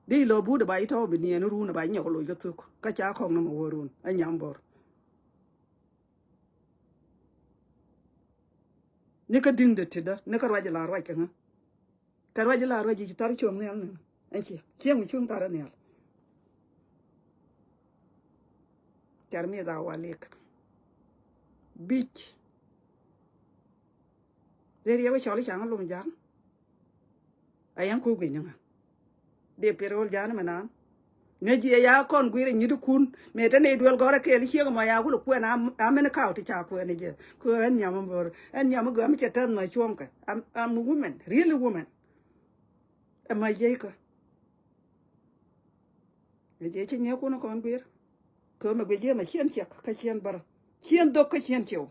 Dee ilɔ buut ba itɔ̱ bi niɛɛni ruun ba inyɔk loc kä thuk kä ca kɔk ni mɛ wä ruun ɛ nyam bor. Ni kä di̱ŋdɛ ti̱tdä ni kä ruac ila ruac kɛ ŋä. Kɛ ruac ila ruac i̱ ci thar cuɔ̱ŋ nhial ni ɛn ciɛ cieŋ mi cuŋ thar nhial. Car mi dha walik. Bic. Dee riɛk wä cɔl i̱ ca̱ŋ lom ja̱a̱ŋ. A yɛn ku gui̱ny ŋa. Dee piɛr ɣöl ja̱a̱n mɛ naan. Ŋäc yɛ ya kɔn guir ɛ nyi̱t ikun mëë te nɛy duel gɔ̱rä kɛɛl i̱ ciek ɛmɔ ya kulɛ kuɛn. A mɛn kaw ti ca kuɛn i̱ jɛ ku ɛn nhiam in bo̱r ɛn nhiam in gɔam i̱ cɛ tɛth mɛ cuɔ̱ŋkɛ. I'm, I'm a woman, really woman. Ɛmɛ jiɛckä. Ɛ jiɛc ci nyiɛɛkun kɔn guir. Kɛ mɛ guic jiɛmɛ ciɛn ciɛk kä ciɛn bär ciɛn dhok kä ciɛn ciɛw.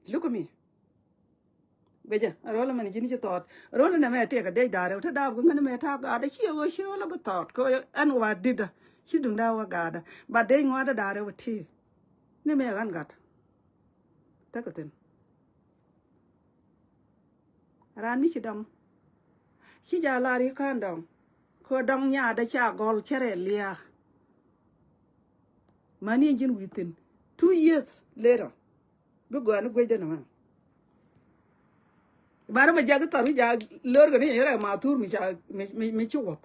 Look at me. Guicä a ro̱l mɛn ji̱n ci thɔɔt. Ro̱l nɛmɛ tiɛk a dec da̱a̱ rɛw te da̱a̱p kɛ ŋän mɛ ta̱a̱ gaatdä ci ɛ ɣöö ci ro̱l a bi thɔɔt kɛ ɣöö ɛn wa̱a̱ di̱tdä. Ci duŋdä wä gaatdä ba dec ŋua̱a̱dä da̱a̱ rɛw a ti. Ni mɛ ɣän gat. Tekɛ thi̱n. Raan mi ci dɔŋ. Ci ja̱ lar i̱ ka̱n dɔŋ. Kɛ dɔŋ nyaatdä ca gɔl cärɛ lia̱a̱. Mani ɛn ji̱n wi̱i̱ thi̱n. Two years later, bi gɔaa ni guecdä ni mɛ. Banɛ mɛ jak i̱ thar wi̱c jak lär kɛ ni yɛrɛ ma thur mi ca mi, mi, mi ci wuɔth.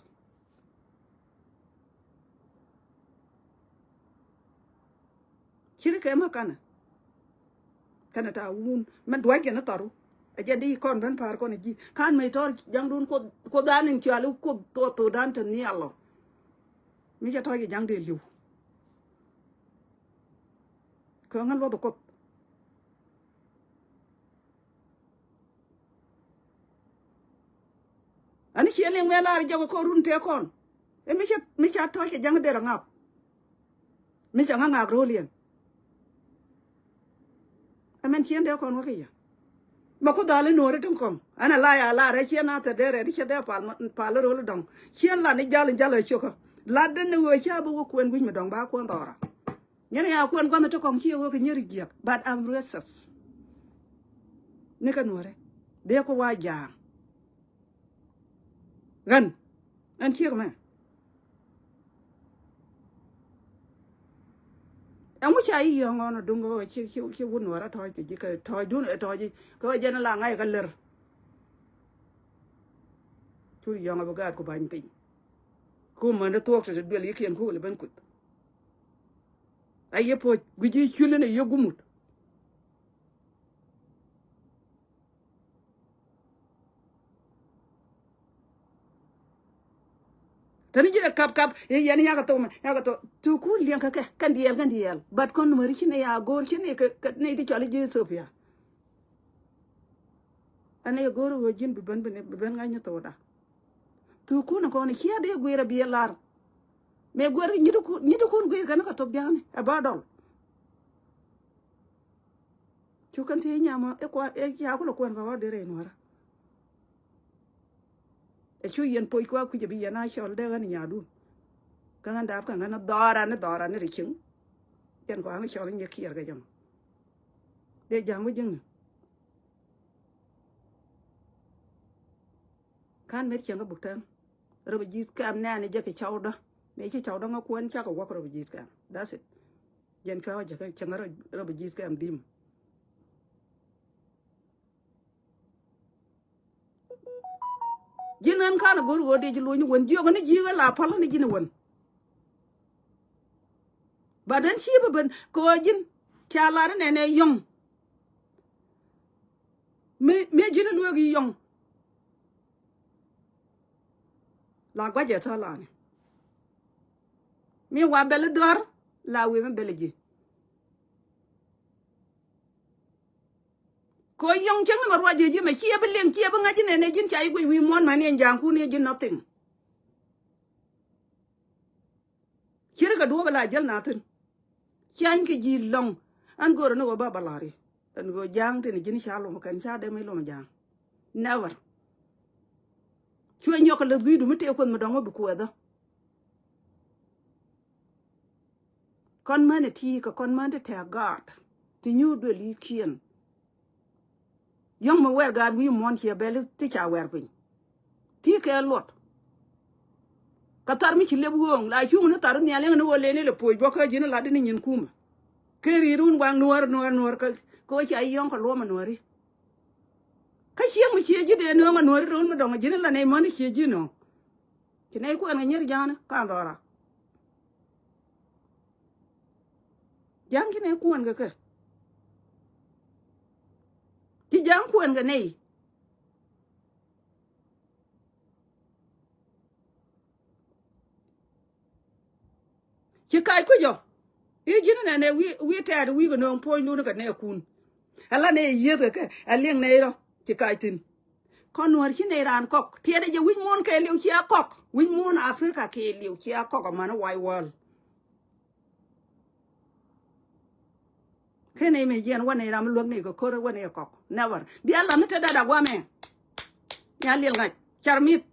Ci ri kɛ ma kanɛ. Kɛnɛ ta wun mɛ duac kɛn i̱ tharu. Ɛ jɛ di kɔn ben pa̱a̱r kɔn ɛ ji̱ kan mɛ tɔr jaŋdun Kuoth, Kuoth dan in cuali Kuoth thok, thok dan te nhial lɔ. Mi cɛ tɔc kɛ jaŋ dee li̱w. Kɛ ŋä luɔth Kuoth. Ani ciɛ liŋ mɛ lar jɔk kɛ run tëë kɔn. Ɛ mi ca, mi ca tɔc kɛ jaŋ derɛ ŋap. Mi ca ŋa ŋak ro̱o̱l yɛn. Ɛmɛn ciɛ dee kɔn wä kɛ yɛ. Mɛ ku dhali nuɔri tin kɔŋ ɛn a la ya la rɛ ciɛ na thɛ dee rɛ di cɛ dee pal, pal ro̱o̱l dɔŋ. Ciɛ la ni jal in jal ɛ ciokä. La den ni wee ca bi wä kuɛn wi̱c mi dɔŋ ba kuɛn dhɔra. Nyɛn ya kuɛn gua̱nh ti kɔŋ ci wä kɛ nyɛri jiɛk, but I'm racist. Ni kɛ nuɔrɛ dee ku wa ja̱a̱ŋ. Ɣän ɛn ciek mɛ. Ɛŋu ca yi yɔ̱ŋ ɣɔn a duŋ ɣöö ci, ci, ci wut nuɔrɛ tɔ̱ɔ̱c kɛ ji̱ kɛ tɔ̱ɔ̱cdun ɛ tɔ̱ɔ̱c ji̱ kɛ ɣöö jɛn la ŋa̱c kɛ lär. Cur yɔ̱ŋ a bi gaat ku ba̱ny piny. Ku män di thuɔ̱k ti ti duel yikiɛn ku wël ben kuth. A yɛ puɔ̱c guic i̱ cuil in a yɛ gumut. Teni ji̱n a kap kap i̱ yɛn yakɛ thok mɛ yakɛ thok thukun liɛŋ kɛ kɛ kɛn diɛɛl kɛn diɛɛl. But kɔn nuɔri ci ni ya go̱o̱r ci ni kɛ ni ti cɔl i̱ ji̱ Ethiopia. Ɛn i̱ go̱o̱r ɣöö ji̱n bi ben bi ben ŋa̱c ni thokda. Thukun kɔn i̱ cia dee guir a bi ɛ lar. Mɛ guir nyitikun nyitikun guir kɛn kɛ thok dia̱a̱ni ɛ ba dɔl. Cu kɛn thiec nyamɔ i̱ kua i̱ ca kulɛ kuɛn kɛ ɣɔ̱t derɛ i̱ nuɔrä. Ɛ cu yɛn poc kua kui̱c ɛ bi yɛn a cɔl dee ɣän i̱ nyadun. Kä ɣän dap kɛ ɣän i̱ dhɔra ni dhɔra ni ri cieŋ. Yɛn kua ɣän cɔl i̱ nyɛ kiɛɛr kɛ jɔmɔ. Dee ja̱ŋ wi̱c ji̱ŋni. Ka̱n met cieŋ kä buk tɛm. Rɛ bi ji̱th kɛm nɛɛni jɛ kɛ cɔwdä. Mëë ci cɔwdä ŋä kuɛn cakɛ wäk rɛ bi ji̱th kɛm. That's it. Jɛn cuɛ wä jɛ kɛ cieŋ rɛ bi ji̱th kɛm di̱m. Ji̱n ɣän ka̱n a go̱r ɣöö dee ji̱ luny wän jiök ni ji̱ ɣän la päl ni ji̱n wän. But ɣän ci bi ben kɛ ɣöö ji̱n ca lar inɛnɛ yɔ̱ŋ. Mi, mi ji̱n lueek i̱ yɔ̱ŋ. La gua̱cɛ thɔ̱ lani. Mi wa bɛl i̱ dua̱r la wi̱i̱ mi bɛl i̱ ji̱. Ko yɔ̱ŋ cäŋ ni ma ruac ji̱ ji̱ mɛ ciɛ bi liŋ ciɛ bi ŋa̱c inɛnɛ ji̱n ca i̱ guic wi̱i̱ muɔ̱n mani ɛn ja̱a̱ŋkun i̱ ji̱ nothing. Ci ri kɛ duɔ̱ɔ̱p ala jäl na thi̱n. Ciany kɛ ji̱ lɔ̱ŋ. Ɛn go̱o̱rä ni ɣöö ba ba la̱ri. Ɛn ɣöö ja̱a̱ŋ tin ji̱n ca lom kɛn ca dee mi lom ja̱a̱ŋ. Never. Cuɛ nyɔk kɛ läth gui̱i̱du mi tëë kueth mi dɔ̱ŋ wä bi kuɛthä. Kɔn män ɛ ti kɛ kɔn män ti tɛk gaat ti nyuur duël i̱ kiɛn. Yɔ̱ŋ mi wɛr gaat wi̱i̱ muɔ̱n ciɛ bɛl ti ca wɛr piny. Ti kɛ luɔt. Kä thar mi ci lep ɣööŋ la cuŋ ni thar nhial yäŋ ni ɣöö leni lɛ puɔc bä kä ji̱n lat ni nyin kumä. Kɛ ri̱i̱r wun waŋ nuɔ̱ɔ̱r nuɔ̱ɔ̱r nuɔ̱ɔ̱r kä kä ɣöö ca yɔ̱ŋ kɛ luɔ̱mɛ nuɔ̱ɔ̱ri. Kä cieŋ mi ciɛ ji̱ dee nööŋ ɛ nuɔ̱ɔ̱ri run mi dɔ̱ŋ ji̱n la nɛy män ciɛ ji̱ nööŋ. Ci nɛy kuɛn kɛ nyier ja̱a̱ni ka̱n dhɔra. Ja̱a̱ŋ ci nɛy kuɛn kɛ kɛ. Ci ja̱a̱ŋ kuɛn kɛ nɛy. Ci kac kui̱c ɔ i̱ ji̱n nɛnɛ wi̱i̱, wi̱i̱ tɛɛt wi̱i̱ kɛ nööŋ puɔ̱nydun kɛ nɛɛkun. Ala nɛ yieth kɛ kɛ a liɛŋ nɛy rɔ ci kac thi̱n. Kɔn nuäär ci nɛy raan kɔk tiɛɛt jɛ wi̱c muɔ̱ɔ̱n kɛɛliw cia kɔk wi̱c muɔ̱ɔ̱n Africa kɛɛliw cia kɔk amäni wide world. Ken nɛy mi jiɛn wä nɛy ram mi luäk nɛy kɛ ko̱r wä nɛy kɔk. Never. Bia lath ni te dada guamɛ. Nya liɛl ŋa̱c. Car mi̱th.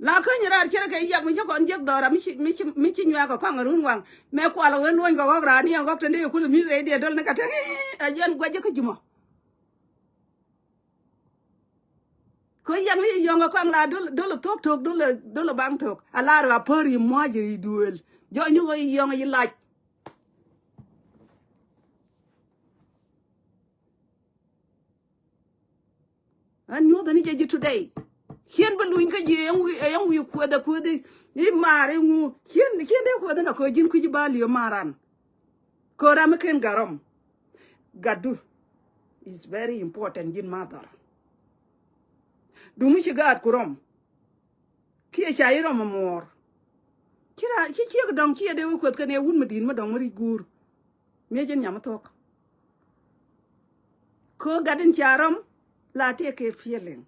La käny raar cɛ rɛ kɛ yak mi ci kɔn jiäk dhɔra mi ci, mi ci, mi ci nyuak kɛ kɔaŋ run waŋ. Mɛ kual wen luɔny kɛ ɣɔk raan ni ɛn ɣɔk te ni kul mi̱th ɛ diɛ dol ni kɛ te. Ɛ jiɛn guac jɛ kä jumɔ. Kɔ yɛn wi yɔŋ kɔaŋ la dol dol thok thok dol dol baŋ thok. A lar a pär yi muac yi duel. Jɔ nyuk yi yɔŋ yi lac. An nyuɔth ni jɛ ji̱ today. Kien bi luny kä ji̱ ɛyɔŋ wi ɛyɔŋ wi kuɛth a kuɛth i mar i ŋu. Kien kien dee kuɛth na kɔ ji̱n kui̱ ji̱ ba liö maran. Kɔ ram mi ken garɔm. Gatdu is very important ji̱n mother. Duŋ mi ci gaat ku rɔm. Kiɛ ca i̱ rɔm amuɔɔr. Ci ra ci ciek dɔŋ ci ɛ dee wä kueth kɛn ɛ wun mi di̱i̱t mi dɔŋ mi ric guur. Miɛ jin nyam mi thuɔ̱k. Kö gat in ca rɔm la tiɛ kɛ feeling.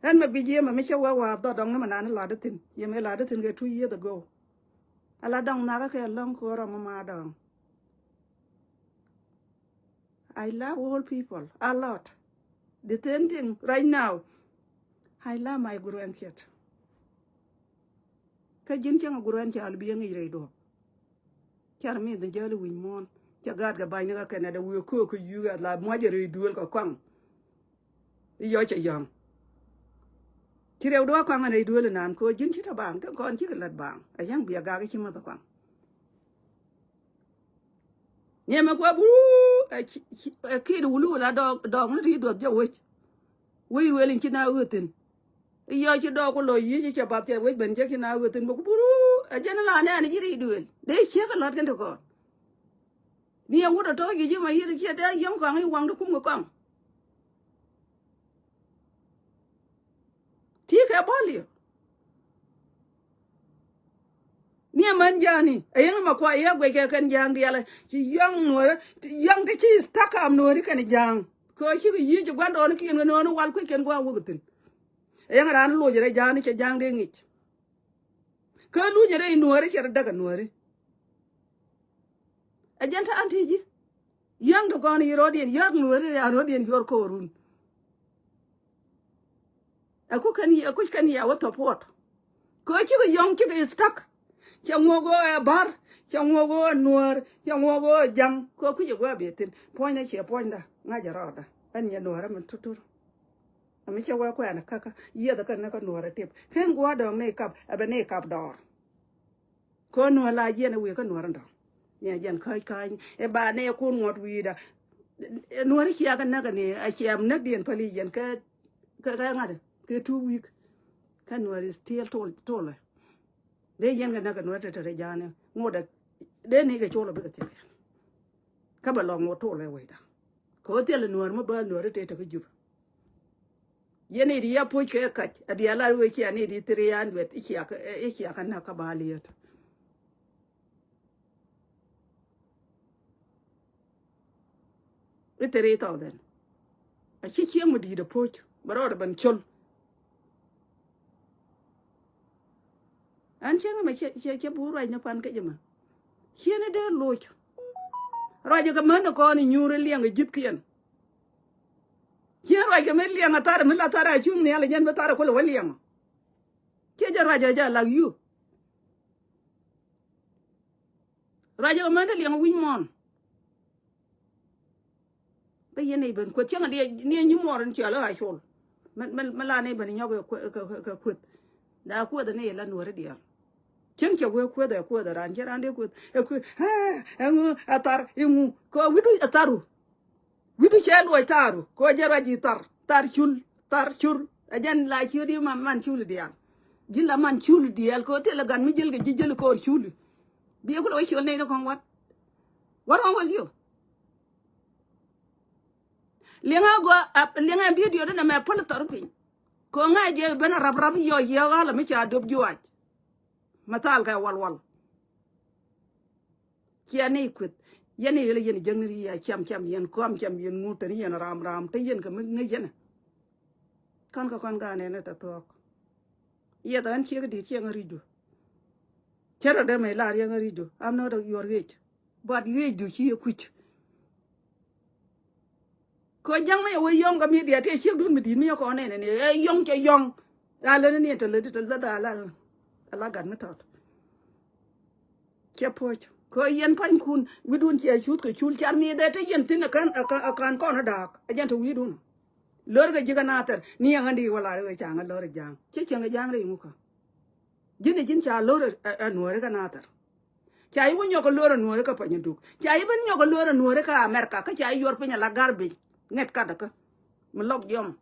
Ɛn mɛ bi jiɛ mɛ mi cɛ wä wa dhɔ dɔŋ ni mɛ nani lat di thin yɛ mɛ lat di thin kɛ two years ago. Ala dɔŋ nakä kɛ lɔŋ kö rɔm mi ma dɔŋ. I love all people a lot. The same thing right now. I love my grandkid. Kä ji̱n cäŋ a grandchild bi yɛ ŋic rɛy duɔ̱p. Car mi dhi jäli wi̱ny muɔ̱ɔ̱n. Cɛ gaat kɛ ba̱ny ni kä kɛnɛ dɛ wi̱i̱ köök kä yuuth a la muac rɛy duël kɛ kɔaŋ. I̱ yɔc cɛ yɔ̱ŋ. Ci rɛw duɔ̱ɔ̱k kɔaŋ rɛy duël inan kɛ ji̱n ci tɔ baŋ kɛ kɔn cikɛ lät baŋ. Ɛ yäŋ biɛ gak i̱ ci mäth ɛ kɔaŋ. Niɛmɛ kuɛ buru ɛ kid wulu la dɔɔk dɔɔk ni ti duɔth jɛ wec. Wec ruel in ci na ɣöö thin. I̱ yɔ ci dɔɔk ku lɔ yiec i̱ cɛ bath cɛ wec ben jek ci na ɣöö thin bä ku buru ɛ jɛn la nɛɛn ji̱ ri duel dee ciek ɛ la̱t kɛn ti kɔn. Ni ɛ wut ɛ tɔ̱ ji̱ ji̱ ma yiet i̱ ciɛ dee yɔ̱ŋ kɔaŋ i̱ waŋ ti kum kɛ kɔaŋ. Ti kɛ bɔl yɛ. Ni ɛmän ja̱a̱ni ɛ yɛn ma kua yɛ guɛc kɛ kɛn ja̱a̱ŋ diaal ci yɔ̱ŋ nuɔ̱ɔ̱rä yɔ̱ŋ ti ci stuck am nuɔ̱ɔ̱ri kɛn ja̱a̱ŋ. Kɛ ɣöö cikɛ yiëë ci gua̱ndɔɔŋnikiɛn kɛ nööni wal kuec kɛn gua̱a̱ wäk thi̱n. Ɛ yɛn raan loc rɛy ja̱a̱ni cɛ ja̱a̱ŋ dee ŋic. Kä lunyɛ rɛy nuɔ̱ɔ̱ri cɛ rɔ däk ɛ nuɔ̱ɔ̱ri. Ɛ jɛn ta̱a̱n ti ji̱ yäŋ ti gɔ̱n yi rɔ̱diɛn yäk nuɔ̱ɔ̱ri ya rɔ̱diɛn yuɔr ko̱o̱run. Ɛ ku kɛn yi ɛ kuc kɛn yi a wä support. Kɛ ɣöö cikɛ yɔ̱ŋ cikɛ stuck. Cɛ ŋuɔk ɣöö ɛ ba̱r cɛ ŋuɔk ɣöö ɛ nuɔ̱ɔ̱r cɛ ŋuɔk ɣöö ɛ ja̱ŋ kɛ ɣöö kuc ɛ gua̱a̱ biɛ thi̱n puɔ̱nydä ciɛ puɔ̱nydä ŋa̱c ɛ rɔɔdä. Ɛn nyɛ nuɔ̱ɔ̱rä min tutur. Ami cɛ wee kuɛn kakä yieth kä näk kä nuɔ̱ɔ̱rä tip ken gua̱a̱r dɔ̱ŋ ni kap ɛ bɛ ni kap dɔɔr. Kön nuɔ̱ɔ̱r la jiɛn ɛ wëë kä nuɔ̱ɔ̱r in dɔ̱ŋ. Ni a jiɛn käc käc ɛ ba nɛ kun ŋuɔ̱t wi̱i̱dä. Nuɔ̱ɔ̱r i̱ cia kä näk ni a ciam näk diɛn päli jiɛn kä kä ŋa̱t kɛ two week. Kä nuɔ̱ɔ̱r is still tol tolɛ. Dee jiɛn kä näk kɛ nuɔ̱ɔ̱r te te rɛ ja̱a̱n ŋot dee ni kɛ col a bikɛ thiɛk. Kä bɛ lɔ ŋot tolɛ wecda. Kɛ ɣöö thilɛ nuäär mi bä nuäär i̱ tëë tekä jur. Yɛn i̱ ti ya puc kɛ kac a bia la wee cia ni ti three hundred i̱ cia kä i̱ cia kä näk kä ba liet. I̱ three thousand. A ci cieŋ mi di̱i̱t a puc bɛ rɔɔdɛ ben col. Ɛn cieŋ mɛ cɛ cɛ cɛ buur ruac ni pan kä jɛ mɛ. Cieni dee loc. Ruac kɛ män kɔn inyuur iliɛŋ iji̱thkiɛn. Cieni ruac kɛ mi liɛŋ a thar mi la thar a cuŋ nhial inyɛn bi thar a kulɛ wä liɛŋ. Ciɛ jɛ ruac a jɛ a lak yu. Ruac kɛ män i̱ liɛŋ wi̱ny muɔ̱ɔ̱n. Bä yɛn i̱ ben kueth cäŋ diɛ ni nyi muɔɔr in ciɔl i̱ a col. Mɛ mɛ mɛ la ni ben inyɔk kɛ kueth. Da kueth ni la nuɔri diaal. Cäŋ cɛ wee kueth ɛ kueth ɛ ran cɛ ran dee kueth ɛ kueth. Ɛŋu ɛ thar iŋu kɛ wi̱du ɛ tharu. Wi̱du cɛ luɔc tharu kɛ jɛ ruac i̱ thar thar cul thar cul. Ɛ jɛn la ciöt i̱ man man cul diaal. Ji̱ la man cul diaal kɛ thilɛ gat mi ji̱l kɛ ji̱ ji̱l kɔɔr cul. Biɛ kulɛ wä ciöl nɛy ni kɔŋ wat. What wrong with you? Liɛŋɛ gua liɛŋɛ video dä nɛ mɛ päl thɔr piny. Kɛ ŋa̱c jɛ ben a rap rap yɔ yɛ ɣa̱l mi ca dop juac. Mɛ thal kɛ wal wal. Cia ni kueth yɛn ni yɛl yɛn jäŋ ni ri ya cam cam yɛn kɔam cam yɛn ŋut tɛn yɛn ram ram te yɛn kɛ mi ŋäc yɛn. Kɔn kɛ kɔn ganɛ ni tɛ thuɔk. Yɛth ɣän ciek di̱t ciɛ ŋä ri̱cdu. Cɛ rɔ dee mɛ lar yɛ ŋä ri̱cdu. I'm not your age. But ɣeecdu ci yɛ kui̱c. Kɛ ja̱ŋ mi yɛ wee yɔ̱ŋ kä mi diaal tëë ciekdun mi di̱i̱t mi yɛ kɔn nɛnɛ ni ɛ yɔ̱ŋ cɛ yɔ̱ŋ. A lät ni ni tɛ lät tɛ lät a la a la gat mi tɔt. Cɛ puɔ̱c kɛ yɛn pa̱nykun wi̱dun ciɛ cuth kɛ cul car mi dhɛ te yɛn thi̱n ɛ ka̱n ɛ ka̱n kɔn ɛ da̱a̱k ɛ jɛn te wi̱dun. Lor kɛ ji̱ kä Nathɛr ni ɛŋä di wä lar i̱ wee ca ŋä lor ɛ Ja̱a̱ŋ. Ci cieŋ ɛ Ja̱a̱ŋ rɛy ŋukä. Ji̱n ɛ ji̱n ca lor ɛ, ɛ, ɛ Nuɔ̱ɔ̱ri kä Nathɛr. Ca i̱ wä nyɔk kɛ lor ɛ Nuɔ̱ɔ̱ri kä Panyäduk. Ca i̱ ben nyɔk kɛ lor ɛ Nuɔ̱ɔ̱ri kä America. Kä ca i̱ yuɔr piny ala garbage. Ŋɛt kat ɛ kä. Mi lɔk jiɔm.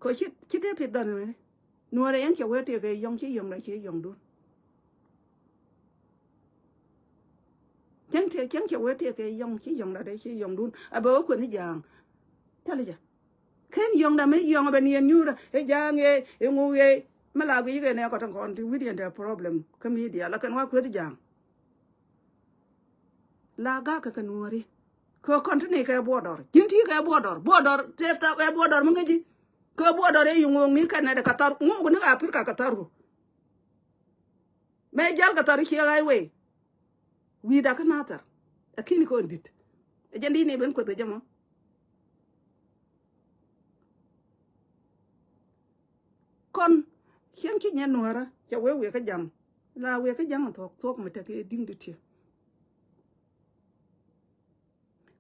Kɛ ci, ci tëë pith dhɔn Nuɔ̱ɔ̱ri. Nuɔ̱ɔ̱ri ɛn cɛ wee tëë kɛ yɔ̱ŋ ci yɔ̱ŋ la ci yɔ̱ŋdun. Cäŋ tëë, cäŋ cɛ wee tëë kɛ yɔ̱ŋ ci yɔ̱ŋ la dee ci yɔ̱ŋdun. A bɛ wä kueth ni Ja̱a̱ŋ. Thilɛ jɛ. Ken yɔ̱ŋda mi yɔ̱ŋ bɛ ni ɛn nyuurä i̱ Ja̱a̱ŋ ëë i̱ ŋu ëë. Mi la guic kɛ nɛ kɔt ɛn kɔn ti wi̱diɛn tɛ problem kä media la kɛn wa kueth Ja̱a̱ŋ. La gak kɛ kɛ Nuɔ̱ɔ̱ri. Kɛ kɔn ti ni kɛ border. Ji̱n ti kɛ border. Border tëë tha kɛ border mi ŋäci. Kɛ border ëë yuŋ ŋo̱o̱ŋ ni kɛn nɛ dɛ kɛ thar ŋo̱o̱k ni kɛ Africa kɛ thar ru. Mɛ jal kɛ thar ru ciɛ highway. Wi̱i̱da kä Nathɛr. Ɛ ki̱n kɔn di̱t. Ɛ jɛn di̱t ni ben kueth kɛ jɛ mɔ. Kɔn cieŋ ci nyɛ Nuɔ̱ɔ̱rä cɛ wee wee kä Ja̱ŋ. La wee kä Ja̱ŋ thuɔ̱k thuɔ̱k mi tekɛ di̱ŋ di tiɛ.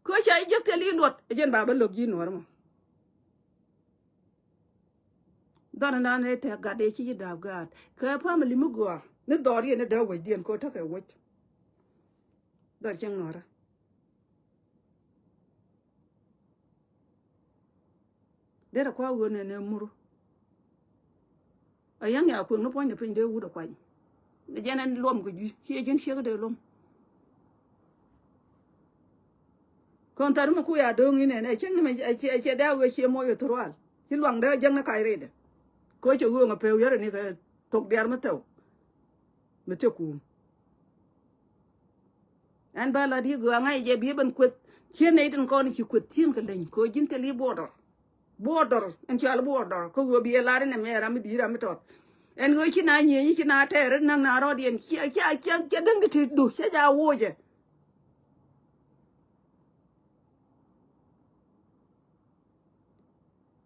Kɛ ca i̱ jiäk thil i̱ luɔt ɛ jɛn ba bä lo̱k ji̱ Nuɔ̱ɔ̱rä mɔ. Dhɔn nan ëë tɛk gat ëë ci ji̱ da̱a̱p gaat kɛ family mi gɔaa ni dhɔr yɛn ni dee wecdiɛn kɛ tekɛ wec. Dhɔr cieŋ Nuɔ̱ɔ̱rä. Derɛ kua ɣöö nɛn ɛ mur. A yäŋ ya kuëŋ ni puɔ̱nydɛ piny dee wut a kuany. Ni jɛn ɛn luɔm kɛ jui̱ ciɛ ji̱n ciek dee luɔm. Kɔn thar mi ku ya do̱o̱ŋ in ɛn ɛ cieŋ ni mɛ ɛ ciɛ dee a ɣöö ciɛ moc ɛ thurwal ci luaŋ dee jäŋ ni kac rɛydɛ. Kɛ cɛ ɣööŋ a pɛw yärɛ ni kɛ thok diaar mi thɛw. Mi thiɛ kuum. Ɛn ba la di gɔaa ŋa̱c jɛ bi ben kueth. Ciɛ nɛy tin kɔn ci kueth cieŋ kɛ leny kɛ ji̱n thil i̱ border. Border ɛn cɔal border kä ɣöö bi ɛ lar inɛ mɛ ram mi di̱i̱t ram mi tɔt. Ɛn ɣöö ci na nyieny ci na tɛɛr in näk na rɔɔdiɛn ciɛ ciɛ ciɛ ciɛ däŋ di ti du ciɛ ja wocɛ.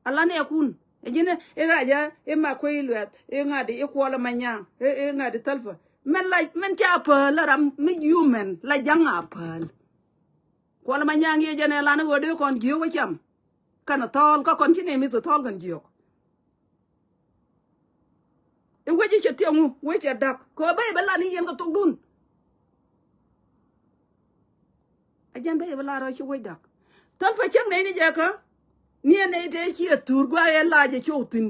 Alanɛ kun ɛ ji̱n i̱ racä i̱ mak kueec luɛth i̱ ŋa̱t i̱ kuɔl i̱ manyaŋ i̱ ŋa̱t i̱ thälpä. Mɛn la mɛn ca päl la ram mi jiu mɛn la ja̱ŋ a päl. Kuɔl i̱ manyaŋ i̱ jɛn ɛ lan i̱ ɣöö dee kɔn jiök wä cam. Kɛn thɔɔl kä kɔn ci nɛy mi thil thɔɔl kɛn jiök. I̱ wec i̱ cɛ thiɛŋ wu wec cɛ da̱k kɛ ɣöö bä i̱ bɛ lan i̱ yɛn kɛ thokdun. A jɛn bä i̱ bɛ lan rɔ ci wec da̱k. Thäl pɛ cäŋ nɛy ni jɛ kä ni ɛ nɛy tëë ci ɛ thuur gua̱a̱k ɛ lac ɛ cok thi̱n.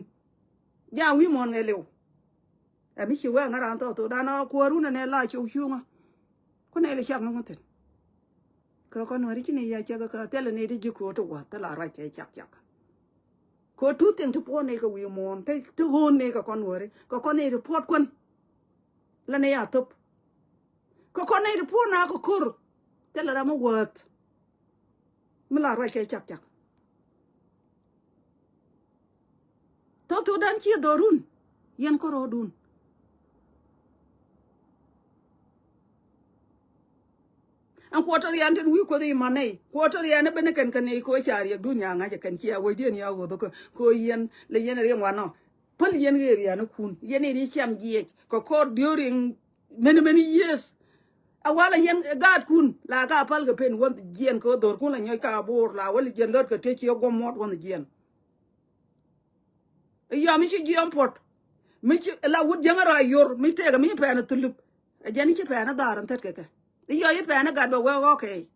Ja̱a̱ŋ wi̱i̱ muɔ̱ɔ̱n ŋɛ liw. Ɛ mi ci wee ŋä raan thɔɔk thokdan ɔ kuäärun ɛn ɛ lac cok cuŋä. Ku nɛy lɛ cak ni ŋun thi̱n. Kɛ kɔn wääri ci ni ya cak kä thilɛ ni ti ji̱ ko̱o̱t ti wa̱th thilɛ a ruac kɛ cak cak. Kɛ tu thiŋ ti puɔ̱n ni kɛ wi̱i̱ muɔ̱ɔ̱n ti ti ɣöön ni kɛ kɔn wääri kɛ kɔn ni ti puɔ̱t kuän. Lɛ ni ya thop. Kɛ kɔn ni ti puɔ̱n na kɛ ko̱r thilɛ ram mi wäth. Mi la ruac kɛ cak cak. Thok thokdan ciɛ dhɔrun yɛn kärɔɔdun. Ɛn kuɔtɔr yan tin wi̱i̱ kuoth i̱ man nɛy kuɔtɔr yan i̱ ben i̱ kɛn kɛn i̱ kɛ wä ca riɛk dunia ŋa̱c ɛ kɛn cia wecdiɛn ya ɣöth kä kɛ yɛn lɛ yɛn riɛm wanɔ. Päl yɛn ɣëë rian ikun yɛn i̱ ri ciam jiɛc kɛ kɔr during many many years. A walɛ yɛn gaatkun la ka päl kɛ pen wä jiɛn kɛ dhorkun la nyɔc ka bo̱o̱r la wä jiɛn lät kɛ tëë ci ɛ guɔm muɔt wä jiɛn. I̱ yɔm i̱ ci jiɔm puɔt mi ci la wut jiäŋä rɔ a yor mi tëëkɛ mi pɛn a thulup. Ɛ jɛn i̱ ci pɛn a dhaar in thät kɛ kɛ i̱ yɔc i̱ pɛn a gat bɛ wee ɣɔ̱k kɛ i̱.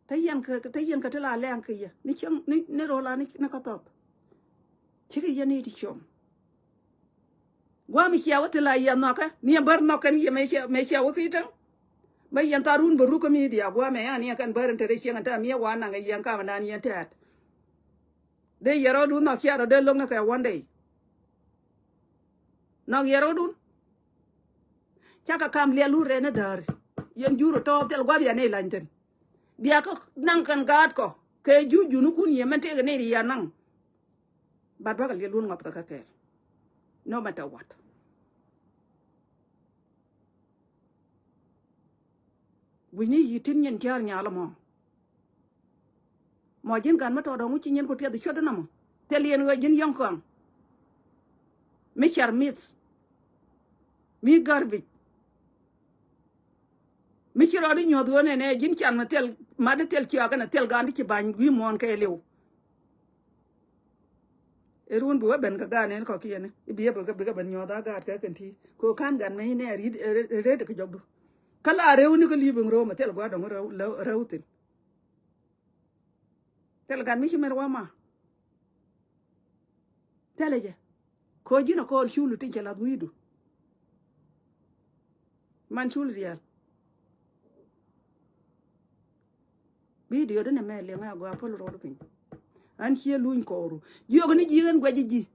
Te yɛn kɛ te yɛn kɛ te la lɛŋ kɛ yɛ ni cieŋ ni ni ro̱l a ni ni kä thɔth. Cikɛ yɛn i̱ ti cuɔm. Gua̱a̱m i̱ cia wä thil a yɛ nhɔkä ni ɛ bär nhɔkä ni yɛ mëë cia mëë cia wä ki̱i̱t täŋ. Bä yɛn thaar run bä ruk kä mi̱i̱ diaal gua̱a̱m ɛ yan yɛn kɛn bär in te rɛy cieŋ in tɛm yɛ wa naŋ ɛ yɛn kam in naan yɛn tɛ̈t. Dee yɛ rɔɔdun nhɔk cia rɔ dee lo̱k ni kɛ one day. Nhɔk yɛ rɔɔdun. Cakɛ kam liɛl wut rɛn ni dääri. Yɛn jur ɔ tɔɔk thil gua̱a̱m yɛn i̱ lany thi̱n. Bia kä naŋ kɛn gaat kɔ kɛ juc junikun yɛ mɛn tëëkɛ nɛy ti yɛ naŋ. But bakɛ liɛl wun ŋɔth kɛ kɛ kɛɛl. No matter what. Wi̱cni yi̱ tin nyin tia̱a̱r nyal ɛmɔ. Mɔ ji̱n gat mi tɔɔt ɔŋ wi̱ci nyin ku tiɛth cuɔt ɛnɔmɔ. Thil yɛn ɣöö ji̱n yɔ̱ŋ kɔaŋ. Mi car mith. Mi garbage. Mi ci rɔɔdi nyuɔth ɣöö nɛnɛ ji̱n can mi thil mat di thil ciakä ni thil gan di ci ba̱ny wi̱i̱ muɔ̱ɔ̱n kɛ liw. Ɛ run bi wä ben kɛ gan ɛn kɔkiɛn i̱ bi yɛ bɛ kɛ ben nyuɔth a gaat kɛ kɛn ti kɛ ɣöö ka̱n gan mɛ inɛ ɛ ret kɛ jɔkdu. Kä la rɛw ni kä li̱i̱ ben röm ɛ thil gua̱a̱r dɔ̱ŋ rɛw thin. Thil gan mi ci mɛr wä ma. Thilɛ jɛ. Kɛ ɣöö ji̱n ɛ kɔɔr cul tin cɛ lath wi̱i̱du. Man cul rial. Bidio di nɛ mɛ liŋ a gɔaa päl rɔɔd piny. An ciɛ luny kɔɔru. Jiök ni ji̱ ɣän guɛc ji̱.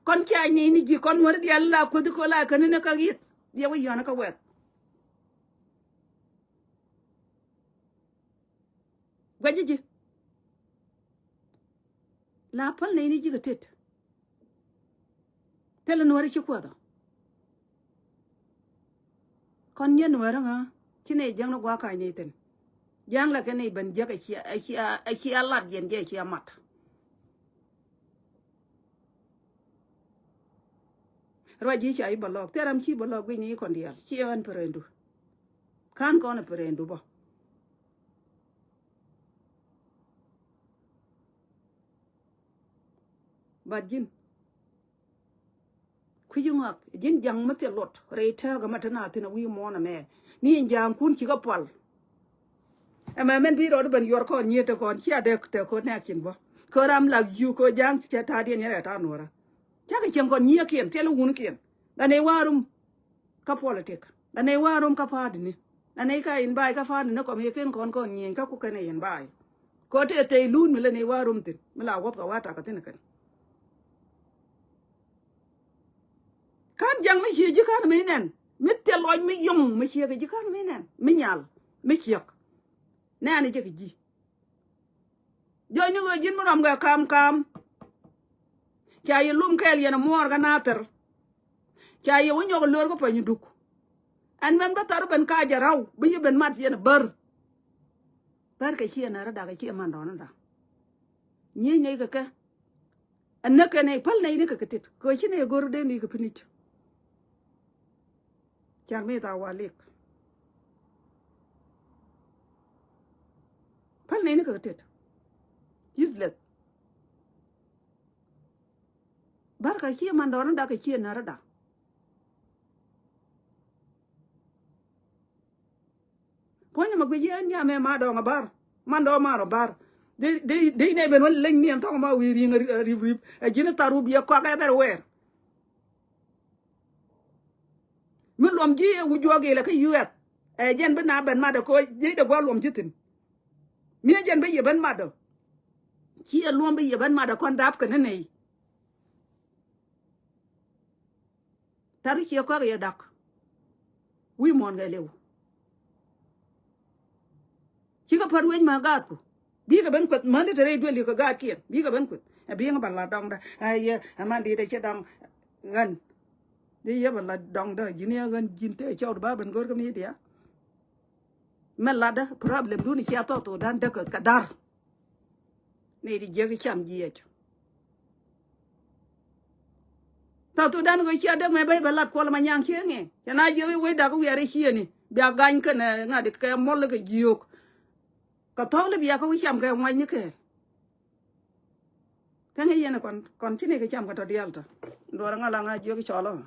Kɔn ca ni ni ji̱ kɔn wär dial la kuäthi kɔ la käni ni kä ɣith. Diɛ wä yɔn kä wɛth. Guɛc ji̱. La päl nɛy ni ji̱ kɛ tet. Thilɛ nuäri ci kuɔth ɔ. Kɔn nyɛ nuäri ŋä ci nɛy jiäkni gua̱a̱k ka̱ny nɛy thi̱n. Jia̱a̱ŋ la kɛ nɛy ben jiäk a cia, a cia, a cia lat yɛn jɛ a cia mat. Ruac ji̱ ca i̱ bä lɔɔk thil ram ci bä lɔɔk guic ni i̱ kɔn diaal ci ɣän pɛrɛndu. Ka̱n kɔn ɛ pɛrɛndu bä. But ji̱n kui̱c ŋɔak ji̱n ja̱ŋ mi thil luɔt rɛy tääk ɛmɛ te na thi̱n a wi̱i̱ muɔ̱ɔ̱n ɛmɛ ni in ja̱a̱ŋkun ci kä pual. Ɛmɛ mɛn bi rɔɔd ben yuɔr kɔn nyiet te kɔn cia dee te kɔn nɛɛk cin bä kɛ ram lak yiu kɛ ja̱a̱ŋ cɛ ta̱a̱diɛn yɛn rɛɛ ta̱a̱ nuɔ̱rä. Cakɛ cieŋ kɔn nyiëëkiɛn thilɛ wunkiɛn. Ɣän ɛ wa̱a̱ rum kä politik. Ɣän ɛ wa̱a̱ rum kä pa̱a̱dini. Ɣän ɛ ka in ba̱a̱y kä pa̱a̱dini kɔm yɛ ken kɔn kɔn nyieny kä kukɛn ɛ yɛn ba̱a̱y. Kɔ tëë tëë lun mi lɛ ni wa̱a̱ rum thi̱n mi la wuɔth kɛ wa̱a̱ takä thi̱n kɛn. Ka̱n ja̱ŋ mi cie ji̱ ka̱n mi nɛn mi thil lɔc mi yɔŋ mi cie kɛ ji̱ ka̱n mi nɛn mi nyal mi ciɛk. Nɛn jɛ kɛ ji̱. Jɔ̱ɔ̱cni ɣöö ji̱n mi rɔm kɛ ka̱m ka̱m. Ca yɛ lum kɛɛl yɛn ɛ muɔɔr kä nathɛr. Ca yɛ wä nyɔk ɛ lör kä pany duk. Ɛn mɛn bä thar ben ka jɛ raw bi yɛ ben mat yɛn ɛ bär. Bär kɛ ciɛ nɛr ɛ dak ɛ ciɛ man dɔɔn ɛ dak. Nyiec nɛy kɛ kɛ. Ɛ näk kɛ nɛy päl nɛy ni kɛ kɛ tet kɛ ci nɛy ɛ go̱r dee ni kɛ pinic. Car mi tha walik. Päl nɛy ni kɛ kɛ tet. Useless. Bär kɛ ciɛ man dɔɔn ɛ dak kɛ ciɛ nɛr ɛ dak. Puɔ̱ny ɛmɛ guic yɛn nyamɛ ma dɔ̱ŋ a bär man dɔ̱ŋ mar ɔ bär. Di di di nɛ ben wä leny ni ɛn thɔk ma wi̱i̱ ri̱ŋ rip rip ɛ ji̱n thar wä biɛ kɔak ɛ bɛr wɛɛr. Mi luɔm ji̱ ɛ wi̱c juɔk ilɛ kä yuɛth ɛ jɛn bi na ben mat ɛ koc ji̱ dɛ gua̱ luɔm ji̱ thi̱n. Mi ɛ jɛn bi yɛ ben mat ɛ ci ɛ luɔm bi yɛ ben mat ɛ kɔn dap kɛ ni nɛy. Thar ciɛ kɔak yɛ dak. Wi̱i̱ muɔ̱ɔ̱n kɛ liw. Cikɛ pär wec ma gaatku. Bikɛ ben kueth mäni te rɛy duel yikɛ gaatkiɛn bikɛ ben kueth. Ɛ bi̱i̱ŋ bä la dɔŋdä ɛ yɛ ɛ man di̱i̱t ɛ cɛ dɔŋ. Ɣän di yɛ bä la dɔŋdä ji̱n yɛ ɣän ji̱n te cɔwd ba ben go̱r kä midia. Mɛ latdä problem duni cia thɔth thok dan däk kɛ dar. Ni di jiäk cam jiɛc. Thath thudan kɛ cia däk mɛ bɛy bɛ lat kuɔl ma nyaŋ cieŋ ɛ cɛ na jiäk i̱ wec dak wiɛr i̱ ciëni bia gany kɛn ɛ ŋa̱t kɛ muɔl kɛ jiök. Kɛ thɔɔk li bia kä wi̱c cam kɛ ŋuac ni kɛɛl. Kɛn i̱ yɛn kɔn kɔn ci ni kɛ cam kɛ tɔ diaal tɔ. Duɔr ŋa la ŋa jiök cɔl ɔ.